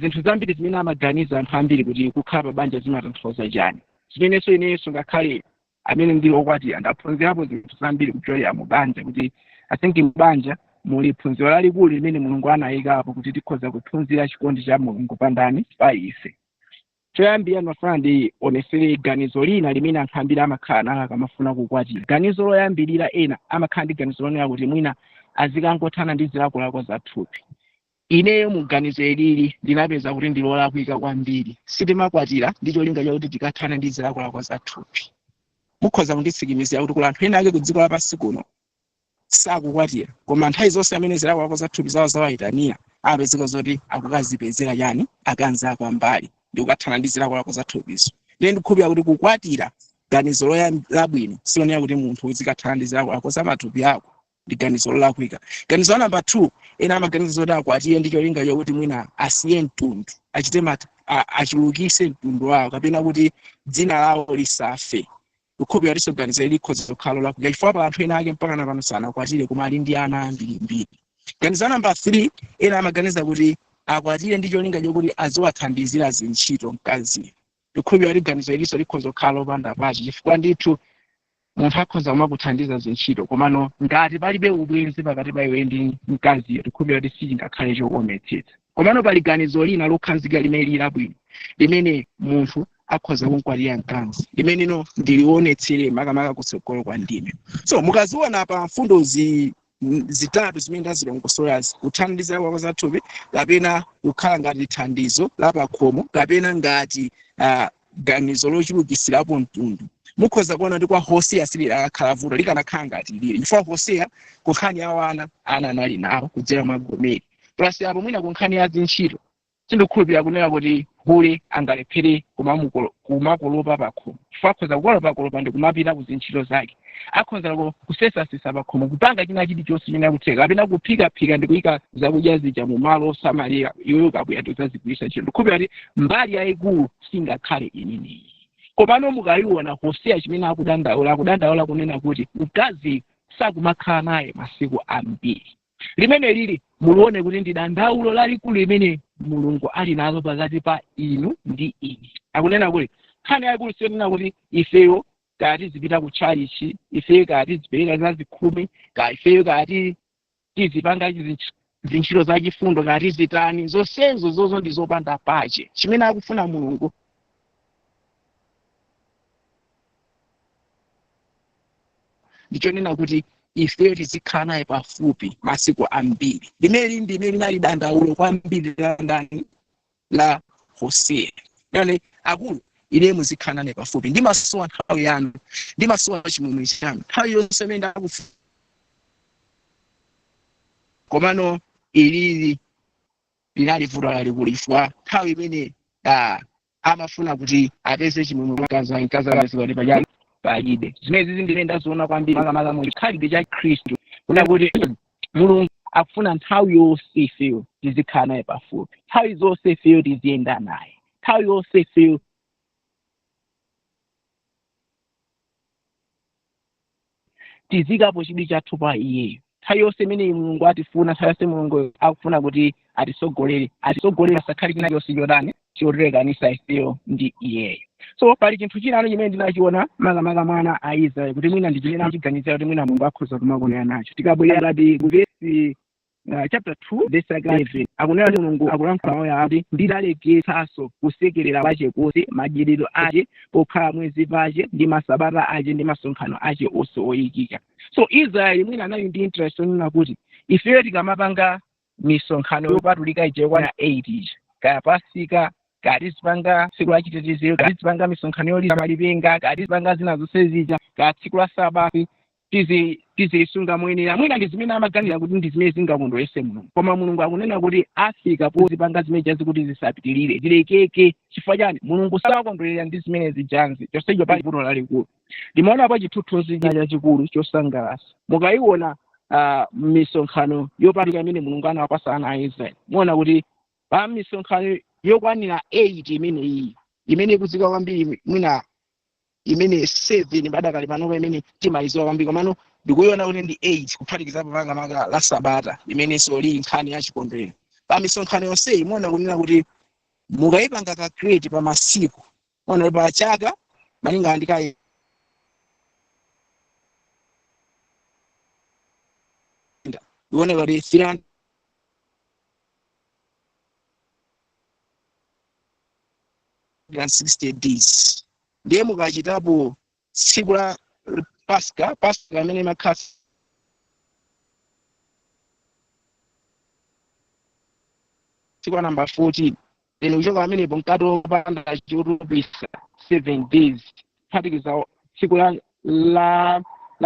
zinthu zambiri zimene amaganiza anthu ambiri kuti kukhala pa banja zimatanthauza chani, zimenenso inenso ngakhale amene ndili okwatira ndaphunzirapo zinthu zambiri kuchokera mu banja, kuti I think mbanja muli phunziro lalikulu limene Mulungu anayikapo kuti tikhoza kuphunzira chikondi cha Mulungu pandani, pa ife. Choyambira ndimafuna ndionesere ganizo lina limene anthu ambiri amakhala nalo akamafuna kukwatira. Ganizo loyambirira, ena amakhala ndi ganizo lonena kuti mwina azikangothana ndi zilakolako za thupi. Ineyo mu ganizo ilili ndinapeza kuti ndilolakwika kwambiri. Sitimakwatira ndi cholinga chakuti tikathane ndi zilakolako za thupi. Mukhoza kunditsimikizira kuti kula anthu ena ake ku dziko lapansi kuno sakukwatira, koma nthawi zonse amene zilakolako za thupi zawo zawayitanira, amapezeka zoti akukazipezera chani, akanza pambali ndi kukathana ndi zilakolako za thupizo. Ndiye ndikukhulupirira kuti kukwatira, ganizo labwino silonera kuti munthu uzikathana ndi zilakolako za matupi ako, ndi ganizo lolakwika. Ganizo la namba 2, ena amaganiza zoti akwatire ndi cholinga chokuti mwina asiye mtundu, achite achulukise mtundu wawo, kapena kuti dzina lawo lisafe. Kukhulupirira kuti ganizo ili likhoza kukhala lolakwika, chifukwa pa anthu ena ake mpaka na pano sanakwatire, koma ali ndi ana ambirimbiri. Ganizo la namba 3, ena amaganiza kuti akwatire ndi cholinga chokuti aziwathandizira zintchito mkaziyo. Ndikukhulupirira kuti ganizo ilinso likhoza kukhala lopanda pache, chifukwa ndithu munthu akhoza kumakuthandiza zintchito, komano ngati palibe ubwenzi pakati pa iwe ndi mkaziyo, ndikukhulupirira kuti sichingakhale chokometsetsa. Komano pali ganizo lina lokhazikika limene lili labwino limene munthu akhoza kumkwatira mkazi, limeneno ndilionetsere makamaka kutsogolo kwa ndime. So mukaziona pa mfundo zitatu zimene ndazilongosolazi, kuthandiza kwa zathupi, kapena kukhala ngati thandizo la pakhomo, kapena ngati ganizo lochulukisirapo mtundu, Mukhoza kuona ndi kwa Hoseya sililakhala vuto, likanakhala ngati lili, chifukwa Hoseya kunkhani ya wana, ana anali nawo kudzera mwa Gomeri. Plus apo mwina kunkhani ya zintchito, sindikukhulupirira kunena kuti hule angalephere kumakolopa pakhomo, chifukwa akhoza kukolopakolopa ndi kumapita ku zintchito zake, akhoza kusesasesa pakhomo, kupanga china chilichonse chimene akutheka, kapena kuphikaphika ndi kuyika zakudya zija mu malo osamalira, iweyo kabwera tuzazigwiritsa ntchito. Ndikukhulupirira kuti mbali yayikulu singakhale imeneyi. Komano mukayiona Hoseya chimene akudandaula, akudandaula kunena kuti mkazi sakumakhala naye masiku ambiri. Limene lili mulione kuti ndi dandaulo lalikulu limene Mulungu ali nalo pakati pa inu ndi ine. Akunena kuti nkhani yayikulu siyonena kuti ifeyo kati zipita ku tchalichi, ifeyo kati zipereka zazikhumi, ka ifeyo kati tizipanga zintchito zachifundo, kati zitani, zonsezo zozo ndi zopanda pache. Chimene akufuna Mulungu ndichonena kuti ifeyo tizikhala naye pafupi masiku ambiri. Limene ndimene linali dandaulo kwambiri la ndani? La Hoseya. Yani akulu, ine muzikhala nane pafupi, ndimasowa nthawi yanu, ndimasowa chimwemwe chanu nthawi yonse imene ndakufu. Komano ilili linali vuto lalikulu, chifukwa nthawi imene amafuna kuti apeze chimwemwe mkazi mkazi apezeka kuti pachani palibe. Zimene zizi ndine ndaziona kwambiri makamaka mu chikhalidwe cha Khristu, kuna kuti Mulungu akufuna nthawi yonse ifeyo tizikhala naye pafupi, nthawi zonse ifeyo tiziyenda naye, nthawi yonse ifeyo tizikapo chidwi chathu pa iyeyo. Nthawi yonse imene Mulungu atifuna, nthawi yonse Mulungu akufuna kuti atisogolere, atisogolere, asakhale china chonse chotani chotilekanisa ifeyo ndi iyeyo. So pali chinthu chinano chimene ndinachiona makamaka mwana a Israeli, kuti mwina ndi chimene achiganizira kuti mwina Mulungu akhoza kumakonera nacho. Tikabwerera ngati ku vesi chapter 2 verse 11, akunena kuti Mulungu akulankhula mawu akuti, ndidalekesanso kusekerera kwache konse, madyerero ache pokhala mwezi pache, ndi masabata ache, ndi masonkhano ache onse oyikika. So Israeli mwina anali ndi interest yonena kuti ifeyo tikamapanga misonkhano yopatulika ija yokwana 8 ija, kaya Pasika, kaya tizipanga tsiku la chitetezero, kaya tizipanga misonkhano yoliza malipenga, kaya tizipanga zina zonse zija, kaya tsiku la Sabata, tizisunga moyenera, mwina ndi zimene amaganizira kuti ndi zimene zingakondweretse Mulungu. Koma Mulungu akunena kuti afika pozipanga zimene jazi kuti zisapitirire, zilekeke. Chifukwa chani? Mulungu sakondwerera ndi zimene zijanzi. Chonsecho pali vuto lalikulu. Ndimaonapo chithunzithunzi chachikulu chosangalatsa. Mukayiona misonkhano yopatulika imene Mulungu anawapasa ana a Israeli, muona kuti pa misonkhano yokwanira 8 imene iyi imene ikudziwika kwambiri, mwina imene 7 padakali panopa imene timayidziwa kwambiri, komano ndikuiona kuti ndi 8 kuphatikizapo makamaka la Sabata imenenso lili nkhani ya chikondwerero. Pa misonkhano yonseyi muona kunena kuti mukayipanga calculate pa masiku, muona kuti pa chaka malinga ndi kayenda ikuoneka kuti 360 days. Ndiye mukachitapo tsiku la Pasika, Pasika amene imakhala tsiku la number 14, then kuchoka pamenepo mkati wopanda chotupisa 7 days, kuphatikiza tsiku la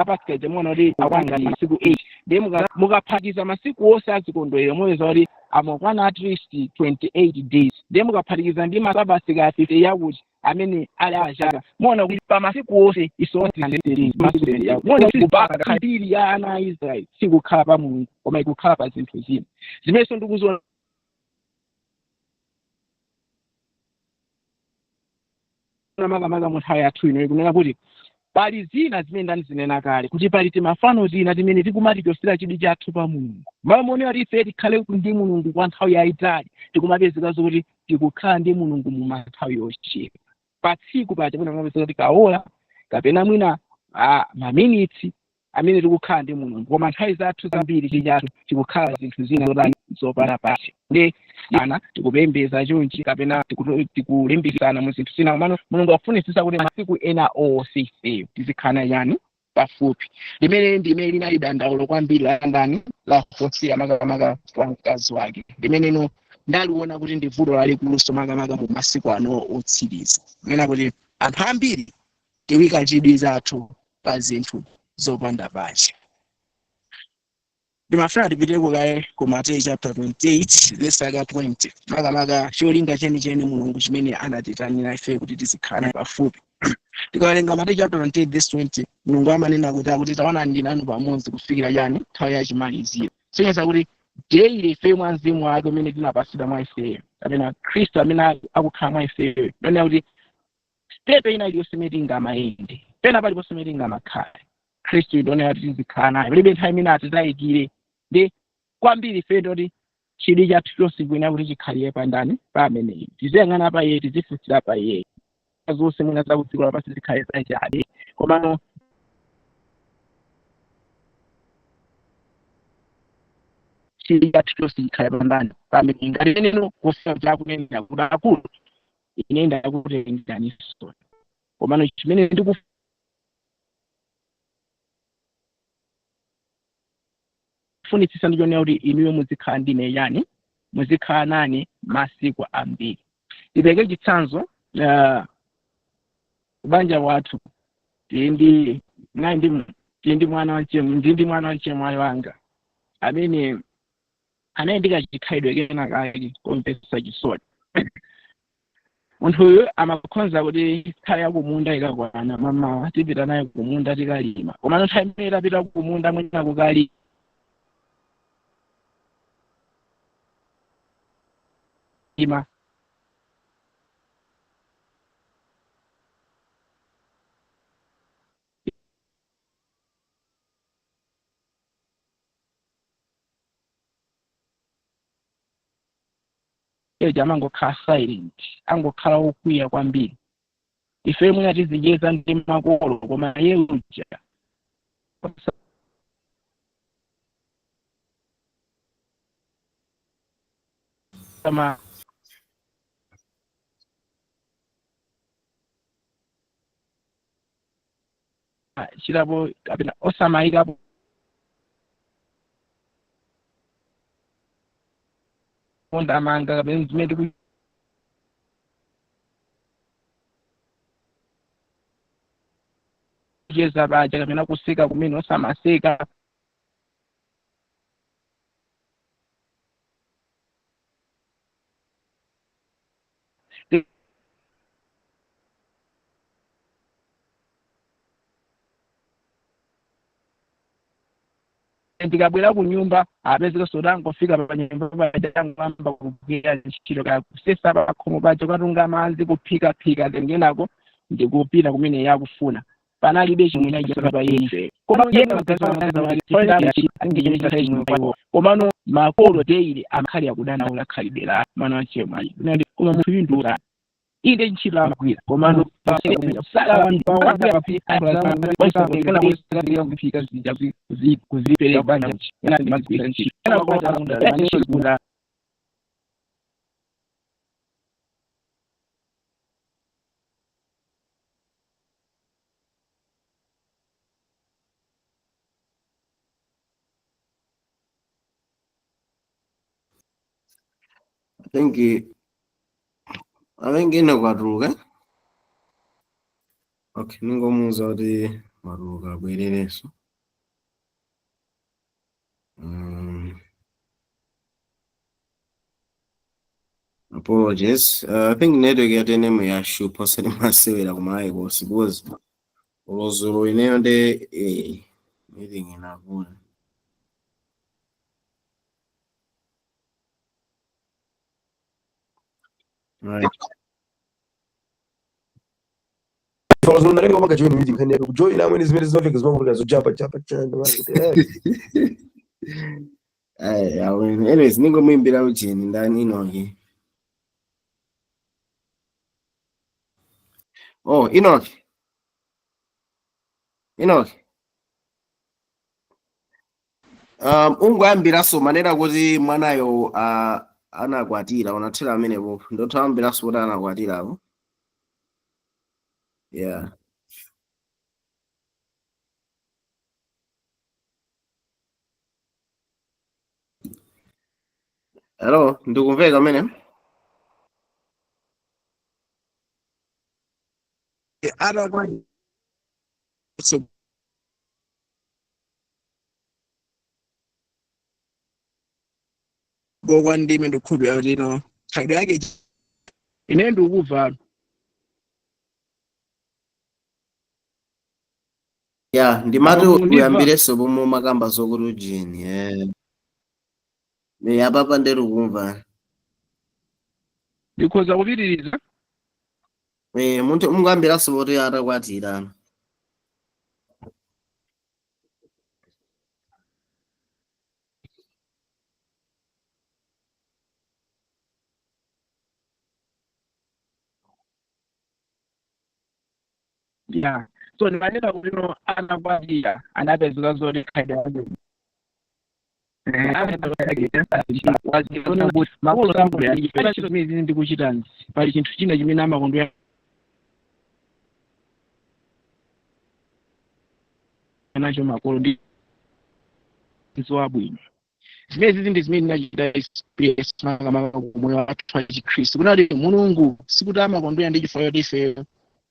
Pasika ija, muona kuti akwana masiku 8. Ndiye mukaphatikiza masiku onse azikondwerero, muweza kuti amakwana at least 28 days. Ndiye mukaphatikiza ndi masabata ka 50 yakuti amene ali achaka, muona kuti pa masiku onse isonse, muona kuti kupaka mbiri ya ana a Israeli sikukhala pa Mulungu, koma ikukhala pa zinthu zina zimenenso ndikuziona makamaka mu nthawi yathu ino, ikunena kuti pali zina zimene ndandizinena kale kuti pali timafano tina timene tikumatichosera chidwi chathu pa Mulungu. Malo monera kuti ife tikhale ndi Mulungu kwa nthawi yayitali, tikumapezeka zokuti tikukhala ndi Mulungu mu nthawi yochepa pa tsiku paja. Mwina kumapezeka kuti kaola kapena mwina maminitsi amene tikukhala ndi Mulungu, koma nthawi zathu zambiri chidwi chathu tikukhala zinthu zina zotani zopanda pake. Ndi ana tikupembeza chonchi kapena tikulimbikitsana mu zinthu zina, komano Mulungu akufunisisa kuti masiku ena onse ifeyo tizikhala yani pafupi. Limene ndi limene linali dandaulo kwambiri la ndani? La Hosea, makamaka kwa mkazi wake, limeneno ndaliona kuti ndi vuto lalikuluso makamaka mu masiku ano otsiriza, kunena kuti anthu ambiri Tiwika chidwi zathu pa zinthu zopanda pache. Ndimafuna tipiteko kaye ku Mateyu chapter 28 verse yake 20, makamaka cholinga chenicheni Mulungu chimene anatitanira ife kuti tizikhala naye pafupi. Tikawerenga Mateyu chapter 28 verse 20, Mulungu amanena kuti akuti taonani ndili nanu pamodzi kufikira chani? Nthawi yachimaliziro. Sonyeza kuti daily ife mwa mzimu wake umene tinapasidwa mwa ifeyo, kapena Khristu amene akukhala mwa ifeyo, ndonena kuti step ina iliyonse imene tingamayende, pena paliponse imene tingamakhale, Khristu ndonena kuti tizikhala naye. Palibe nthawi imene atitayikire. Ndi kwambiri ife ndoti chidwi chathu chonse kuyenera kuti chikhalire pa ndani? Pa ameneyo. Tiziyang'ana pa iye, tizifunsira pa iye. Zonse mwina za kudziko lapansi zikhale zachabe, komano chidwi chathu chonse chikhale pa ndani? Pa ameneyo. Ngati imeneno kusiya chakunena kuti akulu ine ndakutenganinso, komano chimene ndikufunitsitsa ndichonena kuti inuyo muzikhala ndine yani, muzikhala nane masiku ambiri. Ndipereke chitsanzo, banja wathu tili ndi nayi ndi tili ndi mwana wamchemwali, ndili ndi mwana wamchemwali wanga amene anali ndi kachikhalidwe kena kake komvetsa chisoni. Munthu uyu amakhonza kuti nthawi ya kumunda ikakwana mamawa tipita naye kumunda tikalima, komano nthawi imene tapita kumunda mwina kukalima eja amangokhala silent, angokhala wokwiya kwambiri. Ife mwina tizicheza ndi makolo, koma iye uja osama chitapo kapena osamayikapo ndamanga kapena zimene tikucheza paja kapena kuseka kumene osamaseka. Ndikabwera ku nyumba apezeka soti angofika pa nyumba paja angomba kugwira ntchito, kaya kusesa pakhomo paja, kukatunga madzi, kuphikaphika, then kenako ndikupita kumene iye akufuna. Panalibe chimwe pa ife, komano makolo daily amakhali akudandaula khalidwe la mwana wachemwali, koma munthu uyu ndi inde ntchito amagwira, komano kuzipereka banja. I think ine kwatuluka. Okay, ningomuuza kuti watuluka abwererenso. Apologies. I think network ya TNM yashupa, osati masewera kumalawi konse, because ulozolo ineyo ndi meeting inakula. Right. Fala ndalenga maka join meeting nkhani yake kujoin amene zimene zimafika zimavuta zojapa japa chani. Ay, anyways, ningomuimbira ucheni ndani Enoki. Oh, Enoch. Enoch. Ungoyambiranso manena kuti mwanayo anakwatira, unathera amenepo, ndotayambiranso kuti anakwatirapo. Yeah. Hello, ndikumveka amene? Atakwatira. Kutsogolo kwa ndime ndikukhulupirira kuti ino khalidwe yake ine ndikukumva. Ya, ndimati Mukundimva? uyambirenso pomwe umakamba zokuti ujini. Apapa ndikukumva. Ndikhoza kupitiriza. Munthu mukuyambiranso poti atakwatira. Ya, so ndimanena kuti no anakwatira anapezeka zoti khalidwe yake makolo zimene ndikuchitanzi pali chinthu china chimene amakondwera nacho makolo ndi wabwino. Zimene zizi ndi zimene ndinachita experience makamaka kumoyo wathu wa Chikhristu, kunati Mulungu sikuti amakondwera ndi chifukwa choti ifeyo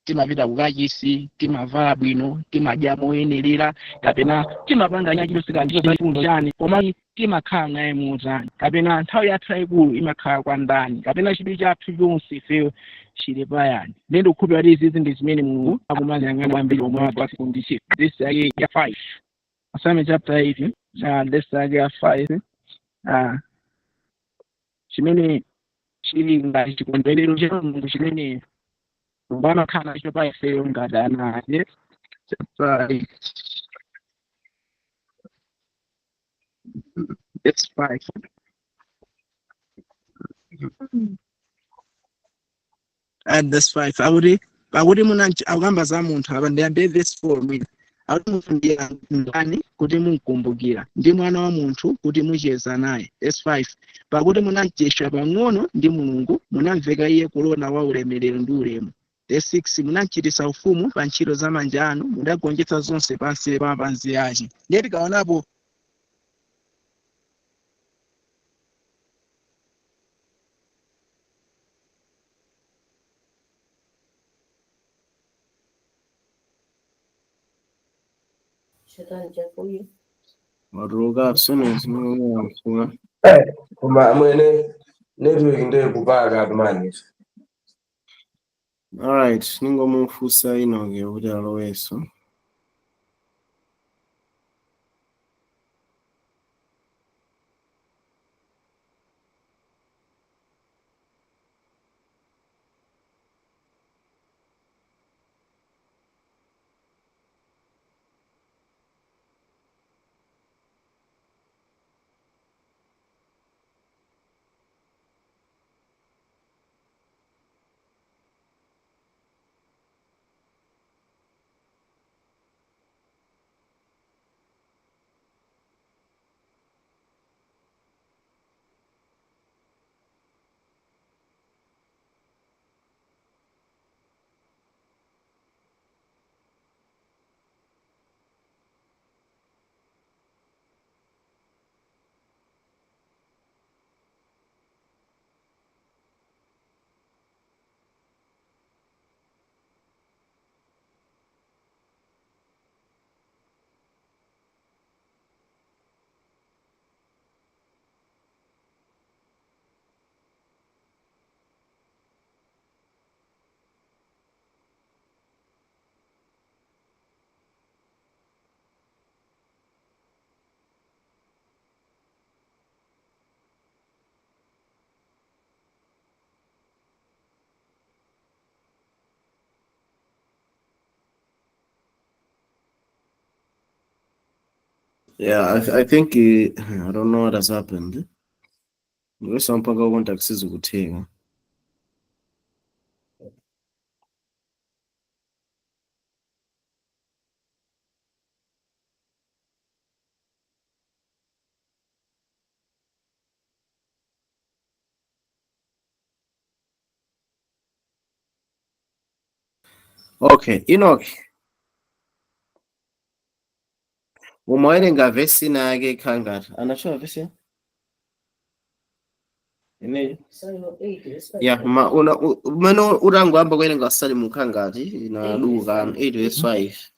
timapita kukachisi, timavala bwino, timadya moyenerera, kapena timapanga chilichonse kandicho chani, koma timakhala naye motani, kapena nthawi yathu yayikulu imakhala kwa ndani, kapena chidwi chathu chonse ifeyo chili payani. Ndiye ndikukhulupirira kuti izizi ndi zimene Mulungu akumayang'ana kwambiri omwe wafundishe. Verse yake ya 5, Asame chapter 8, verse yake ya 5, chimene chili ngati chikondwerero cha Mulungu chimene Mulungu amakhala nacho pa ifeyo ngati ana ake. Chapter 8 verse 5. At verse 5 akuti, pakuti muna akukamba za munthu apa, ndiyambe verse 4 mwina. Akuti munthu ndiye ndani kuti mumkumbukira, ndi mwana wa munthu kuti mucheza naye. Verse 5, pakuti munamchesha pang'ono ndi Mulungu, munamveka iye kulona wa ulemerero ndi ulemu. Verse 6, munamchititsa ufumu pa ntchito za manja anu, mudagonjetsa zonse pansi pa mapazi ake. Ndiye tikaonapo Watuluka soon zimuyankhula. Koma amwene, network ndiye kupaka manje. Alright, ningomufunsa Enoch kuti alowenso. Yeah, I think I don't know what has happened. Ngosa mpaka contact sizikuthenga. Okay, Enoch. Umawerenga vesi nake khangati. Anachowa vesi? Ineyo. Yeah, ma una umene utangoyamba kuwerenga Salimo khangati inaduka 8 verse 5.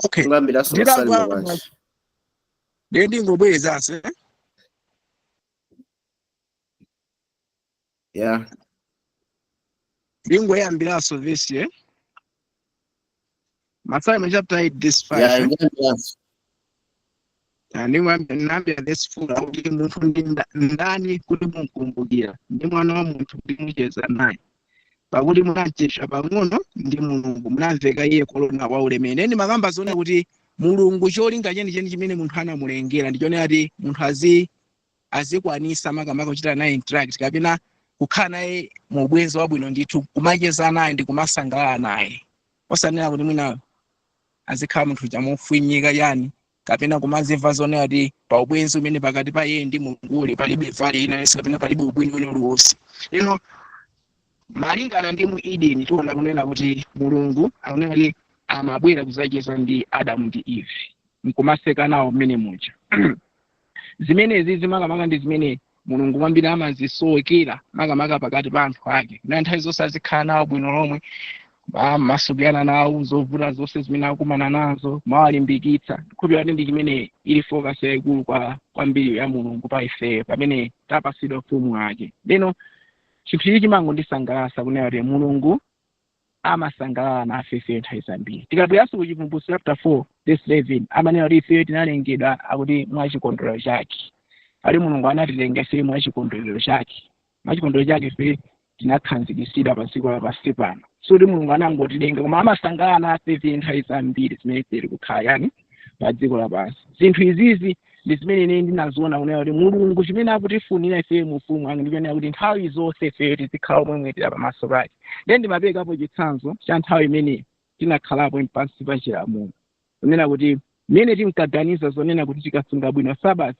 Okay. Kuyambiranso Masalimo Nditagwa bwanji. Ndiye ndingobwerezanso, eh? Yeah. Ndingoyambiranso verse, eh? Masalimo chapter 8 verse 5. Yeah, eh? kuyambiranso. Ndingoyambira verse 4, akuti munthu ndi ndani kuti mumkumbukira, ndi mwana wa munthu kuti mucheza naye? Pakuti munachepsa pang'ono ndi Mulungu, munamveka iye kolona wa ulemerero. Ine makamba zoona kuti Mulungu cholinga chenicheni chimene munthu anamulengera ndichonena kuti munthu azikwanisa makamaka kuchita naye interact kapena kukhala naye mu ubwenzi wabwino ndithu, kumacheza naye ndi kumasangalala naye, osanena kuti mwina azikhala munthu chamofunyika yani kapena kumazimva zonena kuti pa ubwenzi umene pakati pa iye ndi Mulungu uli palibe vali ina yense kapena palibe ubwino wina uliwonse. Lero malingana ndi mu Edeni tiona kunena kuti Mulungu akunena kuti amabwera kudzacheza ndi Adamu ndi Eve nkumaseka nawo mmene muja. Zimenezi zimakamaka ndi zimene Mulungu kwambiri amazisowekera makamaka pakati pa anthu ake, na nthawi zonse azikhala nawo bwino lomwe, amasukirana nawo zovuta zonse zimene akumana nazo, mawalimbikitsa. Khupira kuti ndi chimene ili focus yayikulu kwa kwambiri ya Mulungu pa ifeyo pamene tapasidwa ufumu wake. Lero chinthu ichi chimangondisangalatsa kunena kuti Mulungu amasangalala nafe ifeyo nthawi zambiri. Tikabweranso ku Chivumbulutso chapter 4 verse 11, amanena kuti ifeyo tinalengedwa akuti mwachikondwerero chake. Ali Mulungu anatilenga ifeyo mwachikondwerero chake, mwachikondwerero chake ife tinakhazikitsidwa pa dziko lapansi pano. Suti Mulungu anangotilenga, koma amasangalala nafe ife nthawi zambiri zimene ife tikukhala yani pa dziko lapansi. Zinthu izizi ndi zimene ine ndinaziona kunena kuti Mulungu chimene akutifunira ifeyo mu ufumu wake ndichonena kuti nthawi zonse ifeyo tizikhala omwemwetera pamaso pake. Ndiye ndimaperekapo chitsanzo cha nthawi imene tinakhalapo pansi pa chilamulo, kunena kuti mmene tinkaganiza zonena kuti tikasunga bwino Sabati,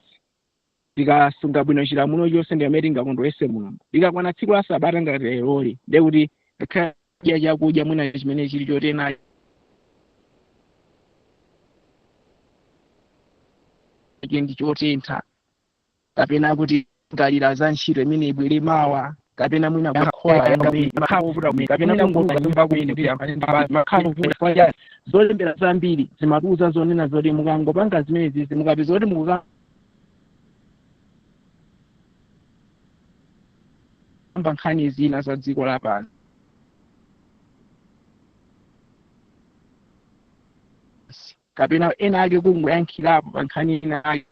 tikasunga bwino chilamulo chonse, ndi amene tingakondweretse Mulungu. Likakwana tsiku la Sabata ngati leroli, ndiye kuti ngakhale kudya chakudya mwina chimene chili chotena ndi chotentha, kapena kuti ngalira za ntchito imene ibwere mawa, kapena mwina kukhola kapena kungonyumba kumene makhala zolembera zambiri zimatiuza zonena zoti mukangopanga zimenezi, mukapeza kuti mukukamba nkhani zina za dziko lapansi kapena ena ake kungoyankhirapo pa nkhani ina ake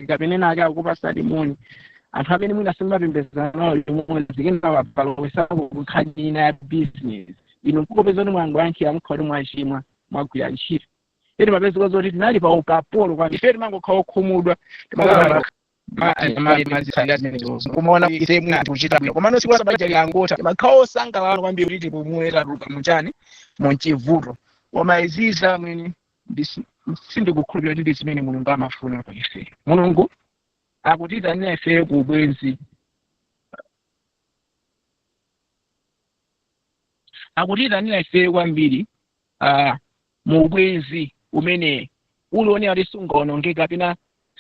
kapena ena ake akupasani moni, anthu amene mwina simapembedzana nawo limodzi, kenaka palowesako nkhani ina ya business, inu nkukopeza kuti mwangoyankhira, mukhala kuti mwachimwa, mwagwira ntchito. Iti mapezeka zoti tinali pa ukapolo kwambiri, ife timangokhala okhumudwa, kumaona ife mwina tikuchita bwino, komano tsiku la Sabata likangotha timakhala osangalala kwambiri kuti tipumule, tatuluka muchani, munchivuto. Koma izizi amwene sindikukhulupirira kuti ndi zimene Mulungu amafuna pa ife. Mulungu akutiitanira ife ku ubwenzi, akutiitanira ife kwambiri mu ubwenzi umene ulionera kuti sungaonongeke kapena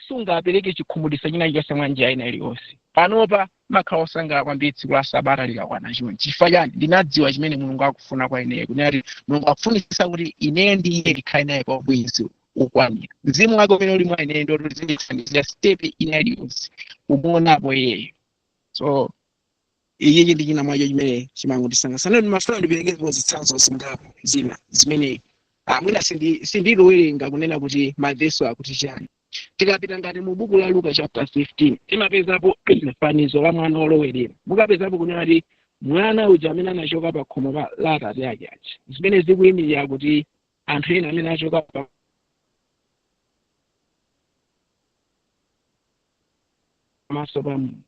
sungapereke chikhumudwitso china chilichonse mwa njira ina iliyonse. Panopa makhala osangalala kwambiri tsiku la Sabata likakwana chonchi. Chifukwa chani? Ndinadziwa chimene Mulungu akufuna kwa ineyo, kunena kuti Mulungu akufunitsa kuti ineyo ndi iye tikhale naye pa ubwenzi ukwanira. Mzimu wake umene uli mwa ineyo ndi woti zindithandizira step ina iliyonse kumuonapo iyeyo. So ichi ndi china mwacho chimene chimangondisangalatsa. Ndimafuna ndiperekepo zitsanzo zingapo zina zimene mwina sindilowerenga kunena kuti maveso akuti chani. Tikapita ngati mu buku la Luka chapter 15, timapezapo fanizo la mwana olowerera. Mukapezapo kunena kuti mwana uja amene anachoka pa khomo la atate ake aja, zimene zikuyimirira kuti anthu ena amene achoka pa pamaso pa Mulungu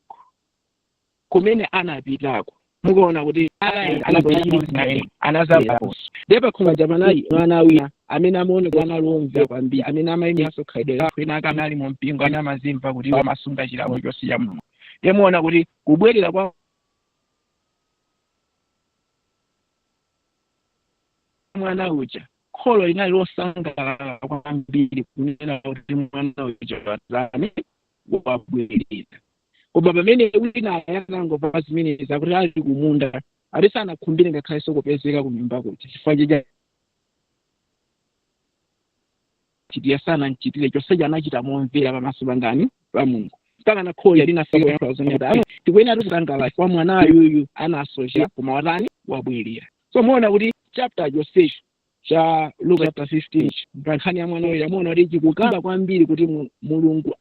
kumene anapitako, mukaona kuti anazapo ndiye pakhomo panali mwana wina amene amaoneka analomva kwambiri, amene amayimiranso khalidwe la ena ake anali mu mpingo, amene amazimva kuti iwo amasunga chilamulo chonse cha Mulungu. Ndiye muona kuti kubwerera kwa mwana uja, kholo linali losangalala kwambiri kunena kuti mwana uja watani, wabwerera. Koma pamene wina anangomva zimenezi akuti ali kumunda, Ati sanakhumbire ngakhalenso kupezeka ku nyumba kuja chifukwa chija chitiya sanamchitire chonsecho, anachita momvera pamaso pa ndani? Pa Mulungu. Mpaka nakholi linafika zonena tikuyenera tisangalala kwa mwana ayuyu anasochera koma watani? Wabwerera. So muona kuti chapter chonsecho cha Luka chapter 15 pa nkhani ya mwana uyu, muona kuti chikukamba kwambiri kuti Mulungu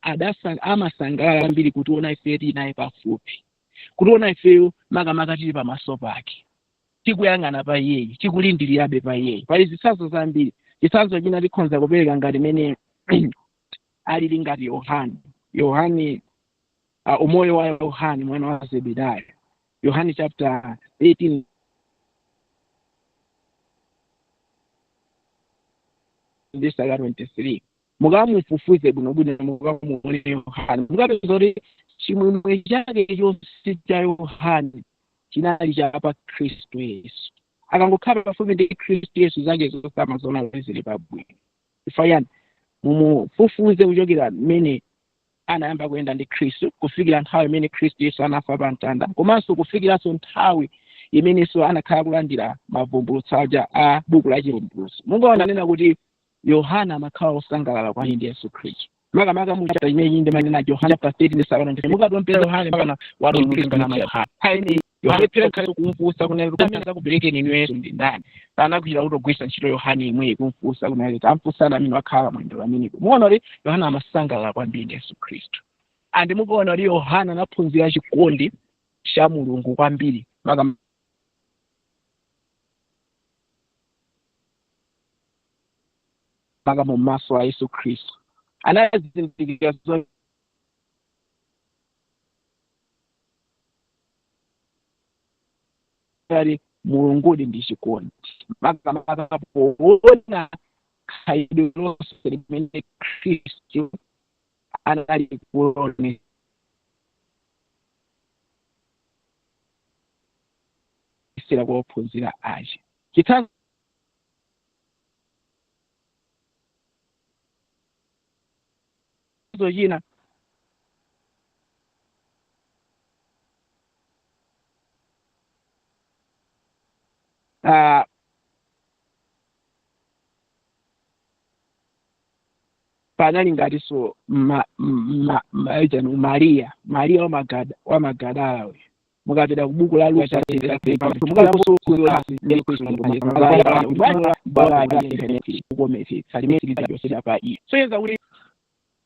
amasangalala kwambiri kutiona ife tili naye pafupi, kutiona ifeyo makamaka tili pamaso pake, tikuyang'ana pa iyeyi, tikulindirirabe pa iyeyi. Pali zitsanzo zambiri. Chitsanzo china tikhonza kupereka ngati mene alili ngati Yohane. Yohane, umoyo wa Yohane mwana wa Zebedayo, Yohane chapter 18 verse 23. Mukamufufuze bwinobwino, mukamuone Yohane, mukapeza kuti chimwemwe chake chonse cha Yohane chinali cha pa Khristu Yesu. Akangokhala pafupi ndi Khristu Yesu, zake zonse amaziona kuti zili pabwino. Chifukwa chani? Mumufufuze kuchokera mmene anayamba kuyenda ndi Khristu kufikira nthawi imene Khristu Yesu anafa pa mtanda, komanso kufikiranso nthawi imenenso anakhala kulandira mavumbulutso aja a buku la Chivumbulutso, mungaona anena kuti Yohana amakhala osangalala kwambiri ndi Yesu Khristu, makamaka mu chapter imene inde manena Yohana chapter 13 verse 7. Mukatompera Yohane mpaka watomkhristu na Yohana haini Yohane phera khale kumfunsa kunena kuti amene akuberekeni inu Yesu ndi ndani? Anakuchita kutogwisa ntchito Yohane imwe kumfunsa kunena kuti amfunsana amene wakhala mwendo ameneko. Muona kuti Yohana amasangalala kwambiri ndi Yesu Khristu. And mukuona kuti Yohana anaphunzira chikondi cha Mulungu kwambiri, makamaka mu maso a Yesu Khristu. Anazindikira zoti Mulungudi ndi chikondi, makamaka poona khalidwe lonse limene Khristu anali kuonetsera kwa ophunzira ake. Chitsanzo china panali ngatinso Mariya, Mariya wa Magadala uyu. Mukapita ku buku la Luka chapter 3, limene pa iye soyeza kuti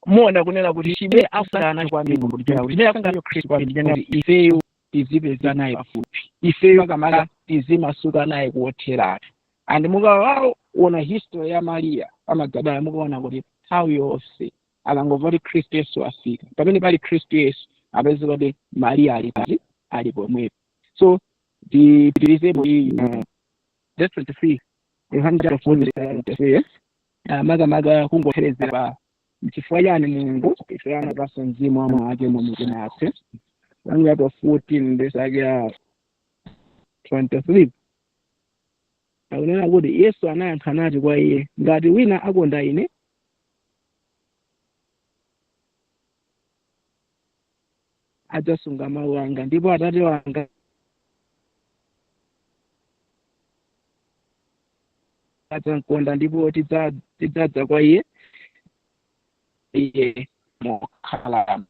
muona kunena kuti chimene afanana kwambiri Mulungu, chimene afanana Khristu kwambiri, kuti ifeyo tizipeza naye pafupi, ifeyo makamaka tizimasuka naye kuotheratu. And mukawaona history ya Mariya wa Magadala, mukaona kuti nthawi yonse akangomva kuti Khristu Yesu afika, pamene pali Khristu Yesu apeza kuti Mariya ali pati? Ali pomwepo. So tipitirizepo verse 23, Yohane chapter 4 verse 23. Makamaka kungopherezera pa chifukwa chani Mulungu ife anapasa mzimu wa mwana wake mu mitima yathu. Yohane chapter 14 verse yake ya 23 akunena kuti Yesu anayankha nati kwa iye, "Ngati wina akonda ine, adzasunga mawu anga, ndipo Atate wanga adzamkonda, ndipo tidzadza kwa iye mokhalamo."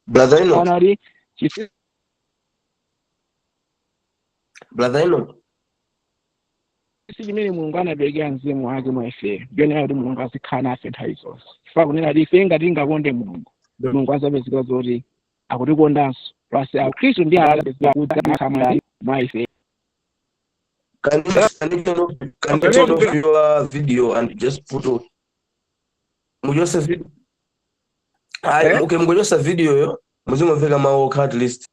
Brother Enoch. Ona kuti Brother Enoch. Si chimene Mulungu anaperekera mzimu wake mwa ife ndionera kuti Mulungu azikhala nafe nthawi zonse, chifukwa kunena kuti ife ngati tingakonde Mulungu, Mulungu azapezeka zoti akutikondanso plus Khristu ndi azapezeka kudza mwa ife. Can you turn off your video and just put on mujose video? Ayi. Eh? Okay, mungochosa video yo, muzingomveka mawu okha. At least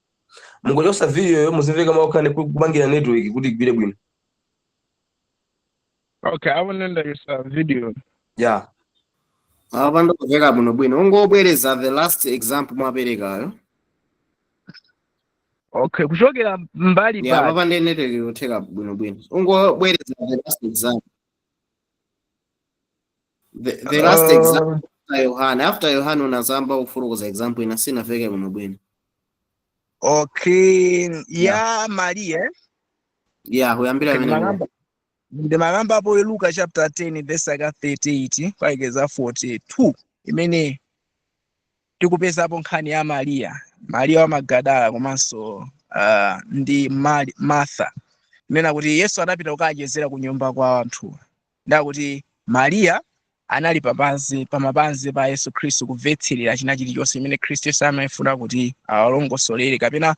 mungochosa video yo, muzimveka mawu okha kupangira network kuti igwire bwino. Okay, I want to video. Yeah. Apa ndikuveka bwinobwino. Ungobwereza the last example mwaperekayo. Okay, kuchokera mbali Ya, pali apa ndi network ikutheka bwinobwino. Ungobwereza the last example, the last example. After Yohane, after Yohane unazamba kufotokoza example ina, sinafeke bwino bwino. Okay, ya Maria, eh? Yeah, kuyambira Okay, pamene. Ndimakambapo Luka chapter 10 verse yaka 38 kulekeza 42, imene tikupezapo nkhani ya Maria, Maria wa Magadala komanso ndi Martha, imene kuti Yesu anapita kukachezera ku nyumba kwa anthu, ndakuti Maria anali papansi pamapansi pa Yesu Khristu kumvetserera china chilichonse chimene Khristu Yesu amafuna kuti awalongosolere kapena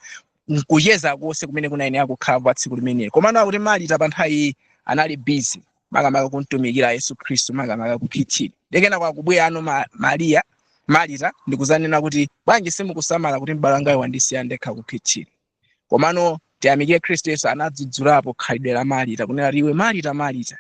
nkucheza konse kumene kunayenera kukhala pa tsiku limeneli. Komano akuti Marita pa nthawi iyi anali busy makamaka kumtumikira Yesu Khristu, makamaka ku kitchen. Ndekena kwakubwera ano Maria, Marita ndikuzanena kuti, "Bwanji simukusamala kuti m'bale wangayo wandisiya ndekha ku kitchen?" Komano tiyamikire Khristu Yesu, anadzudzulapo khalidwe la Marita kunena kuti, "Iwe Marita, Marita,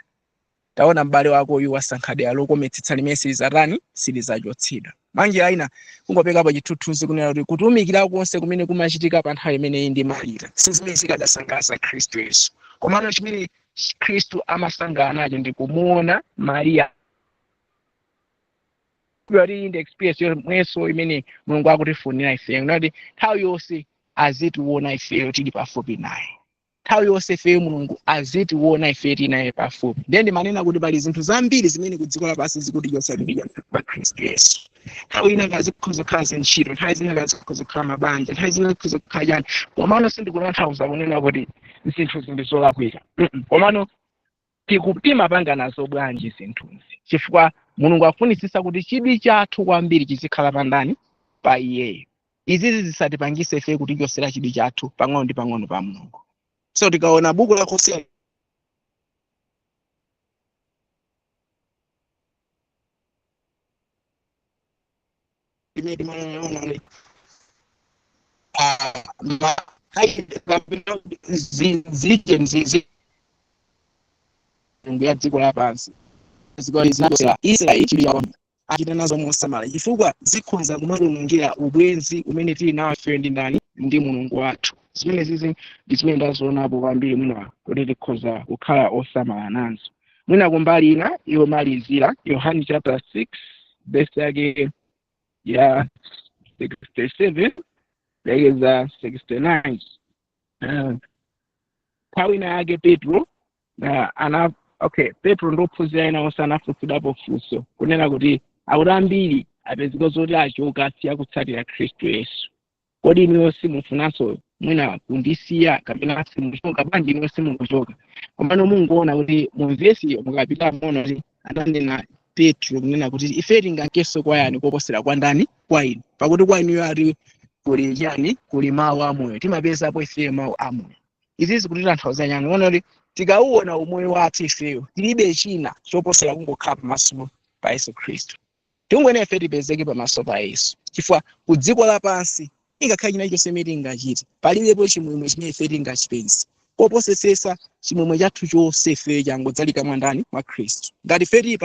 taona m'bale wako uyu wasankha dera lokometsetsa limene silizatani, silizachotsedwa." Mwanjira ina kungopekapo chithunzithunzi kunena kuti kutumikira konse kumene kumachitika pa nthawi imeneyi ndi Marita sizimene zikadasangalatsa Khristu Yesu. Komano chimene Khristu amasangalala nacho ndi kumuona Mariya. Kuti ndi experience yomwenso imene Mulungu akutifunira ifeyo, kuti nthawi yonse azitiona ifeyo tili pafupi naye, nthawi yonse ifeyo Mulungu azitiona ifeyo tili naye pafupi. Ndiye ndimanena kuti pali zinthu zambiri zimene ku dziko lapansi zikutichotsa pa Khristu Yesu. Nthawi ina kazikhoza kukhala zintchito, nthawi zina kazikhoza kukhala mabanja, nthawi zina zikhoza kukhala chani. Komano sindikutanthauza kunena kuti zinthu zindi zolakwika. Komano timapanga nazo bwanji zinthuzi? Chifukwa Mulungu afunisisa kuti chidwi chathu kwambiri chizikhala pandani? Pa iyeyo. Izizi zisatipangise ife kutichosera chidwi chathu pang'ono ndi pang'ono pa Mulungu. So tikaona buku la Hosea limene timaona zije nzizi ya dziko lapansi zinachosera Israeli chidwi chawo, achita nazo mosamala, chifukwa zikhonza kumalungira ubwenzi umene tili nawo ife ndi ndani? Ndi Mulungu wathu. Zimene zizi ndi zimene ndazionapo kwambiri, mwina kuti tikhoza kukhala osamala nazo. Mwina kumbali ina yomalizira, Yohani chapter 6 verse yake ya 67 kulekeza 69. Nthawi ina yake Petro ana, okay, Petro ndi ophunzira ena onse anafunsidwapo funso kunena kuti akuti ambiri apezeka zoti achoka, asiya kutsatira Khristu Yesu. Kodi inuyo simufunanso mwina kundisiya kapena simuchoka? Bwanji inuyo simukuchoka? Komano munguona kuti mu vesiyo mukapita muona kuti ananena Petro kunena kuti, "Ife tingankenso kwa yani koposera kwa ndani? Kwa inu? Pakuti kwa inuyo ati kuli chani? Kuli mawu amoyo. Timapezapo ifeyo mawu amoyo." Izi zikutitanthauza chani? Kuona kuti tikauona umoyo wathu ifeyo tilibe china choposera kungokhala pamaso pa Yesu Khristu. Tingwene ife tipezeke pamaso pa Yesu, chifukwa ku dziko lapansi ingakhale china chonse imene tingachite, palibepo chimwemwe chimene ife tingachipeze koposesesa chimwemwe chathu chonse ife changodzalika mwa ndani? Mwa Khristu. Ngati ife tili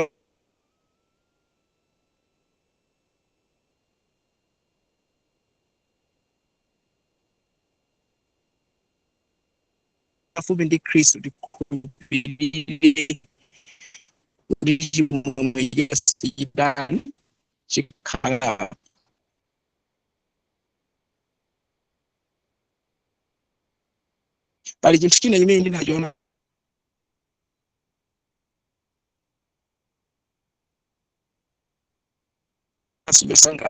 pafupi ndi Khristu, tikhulupirire kuti chimwemwe chonse chitani? Chikhala. Pali chinthu china chimene ndinachiona chosanga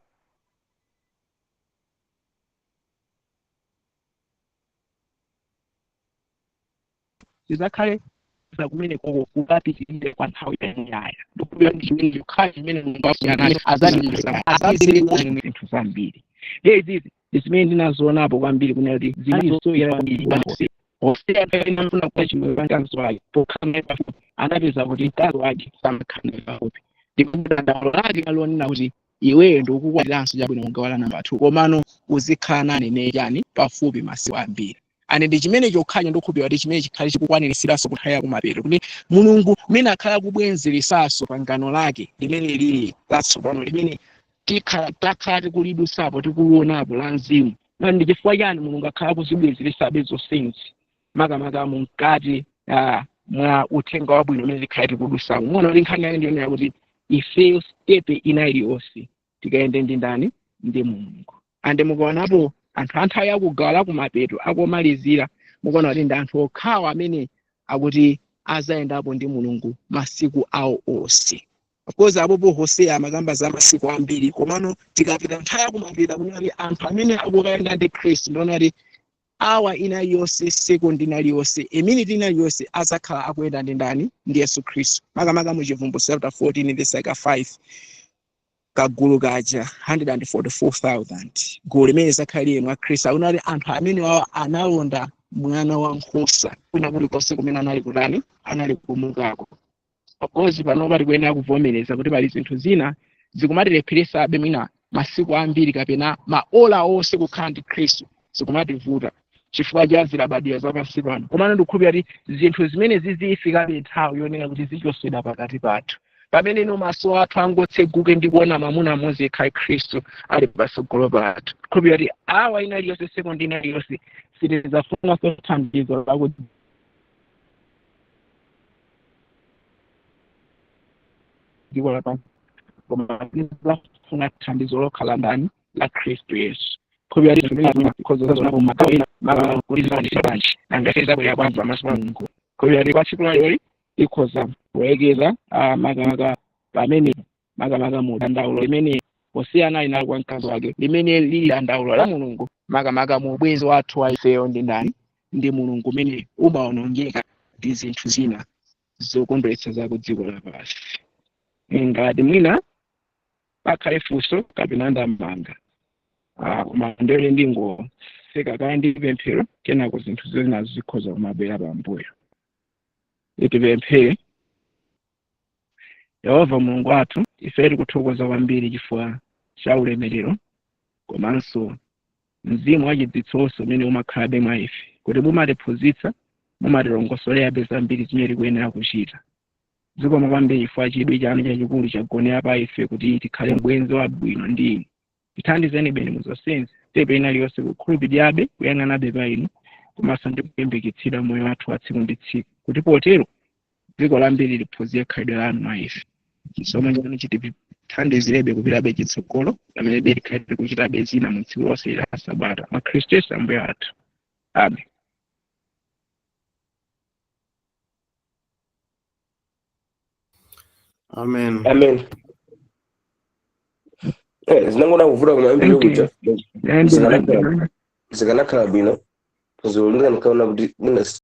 zizakhale kumene koko kukapitirire kwa nthawi yamuyaya. Ndikupira ndi chimene chokhala chimene Mulungu afuna azazireka zinthu zambiri. Ndiye izizi ndi zimene ndinazionapo kwambiri kunena kuti zinalizoyera kwambiri. Hosea anafuna kuwa chimwemwe pa mkazi wake pokhala naye pafupi, anapeza kuti mkazi wake samakhala naye pafupi, ndipo dandaulo lake alonena kuti, "Iweyo ndikukukwatiranso chabwino mugawala namba 2, komano uzikhala nane ne chani? Pafupi masiku ambiri." Ane ndi chimene chokhacho ndikukhulupirira kuti chimene chikhale chikukwaniritsidwanso ku nthawi yakumapeto, kuti Mulungu mmene akhala akubwenzerisanso pangano lake limene lili latsopano, limene tikhala takhala tikulidusapo, tikuionapo, la mzimu. Na ndi chifukwa chani Mulungu akhala akuzibwezeresabe zonsezi, makamaka mkati mwa uthenga wabwino umene tikhala tikudusamo? Muona kuti nkhani yake ndiyonera kuti Ifeyo step ina iliyonse tikayende ndi ndani? Ndi Mulungu. Ande mukaonapo anthu anthawi akugawa kumapeto akomalizira, mukuona kuti ndi anthu okhawa amene akuti azayendapo ndi Mulungu masiku awo onse. Of course, apopo Hoseya amakamba za masiku ambiri, komano tikapita nthawi yakumapeto kunena kuti anthu amene akukayenda ndi Khristu, ndiona kuti awa ina iliyonse, second ina iliyonse, a minute ina iliyonse, azakhala akuyenda ndi ndani? Ndi Yesu Khristu. Makamaka mu Chivumbulutso chapter 14 verse 5, kagulu kaja 144,000, gulu limene zakhala lili mwa Khristu, akuona kuti anthu amene wawa analonda mwana wa nkhosa kwina kulikonse kumene anali kutani, anali kumukako. Of course, panopa tikuyenera kuvomereza kuti pali zinthu zina zikumatilepheresabe mwina masiku ambiri kapena maola onse kukhala ndi Khristu, zikumativuta chifukwa cha zilabadira zapansi pano. Komano ndikukhulupirira kuti zinthu zimene zizifikabe nthawi yonena kuti zichosedwa pakati pathu, pamene ino maso athu angotseguke ndi kuona mwamuna mmodzi yekha, Khristu, ali patsogolo pathu. Khulupirira kuti awa ina iliyonse, second ina iliyonse, sitidzafunanso thandizo laku dziko lapansi, koma tidzafuna thandizo lokhala ndani? La Khristu Yesu. Khulupirira bwanji pamaso pa Mulungu? Khulupirira kwa tsiku lalero ikhoza kuyekeza, makamaka pamene, makamaka mu dandaulo limene Hoseya anali nalo kwa mkazi wake, limene lili dandaulo la Mulungu, makamaka mu ubwenzi wathu wa ifeyo ndi ndani? Ndi Mulungu, umene umawonongeka ndi zinthu zina zokondweretsa za ku dziko lapansi. Ngati mwina pakhale funso kapena ndamanga, koma ndere ndingoseka kaya ndi pemphero, kenako zinthu zinazo zikhoza kumabwera pambuyo. Tipemphere. Yehova Mulungu wathu, ife tikuthokoza kwambiri chifukwa cha ulemerero komanso mzimu wachidziwitso umene umakhalabe mwa ife, kuti mumatiphunzitsa, mumatilongosolerabe zambiri zimene tikuyenera kuchita. Zikomo kwambiri chifukwa chidwi chanu chachikulu chagonera pa ife kuti tikhale mbwenzi wabwino ndi inu. Tithandizeni beni muzonsenzi, step ina iliyonse kukhulupirirabe, kuyang'anabe pa inu, komanso ndi kulimbikitsidwa moyo wathu wa tsiku ndi tsiku, kuti potero dziko lambiri liphunzire khalidwe lanu mwa ife. Chisomo chanu chitithandizirebe kupitabe chitsogolo pamene tikhale tikuchitabe zina mu tsiku lonse la Sabata, mwa Khristu Yesu Ambuye athu, amen. Amen. Amen. Zinangona kuvuta kumayambiro Thank you. kuja. Zikanakhala bwino phunziro linganikaona kuti mwina.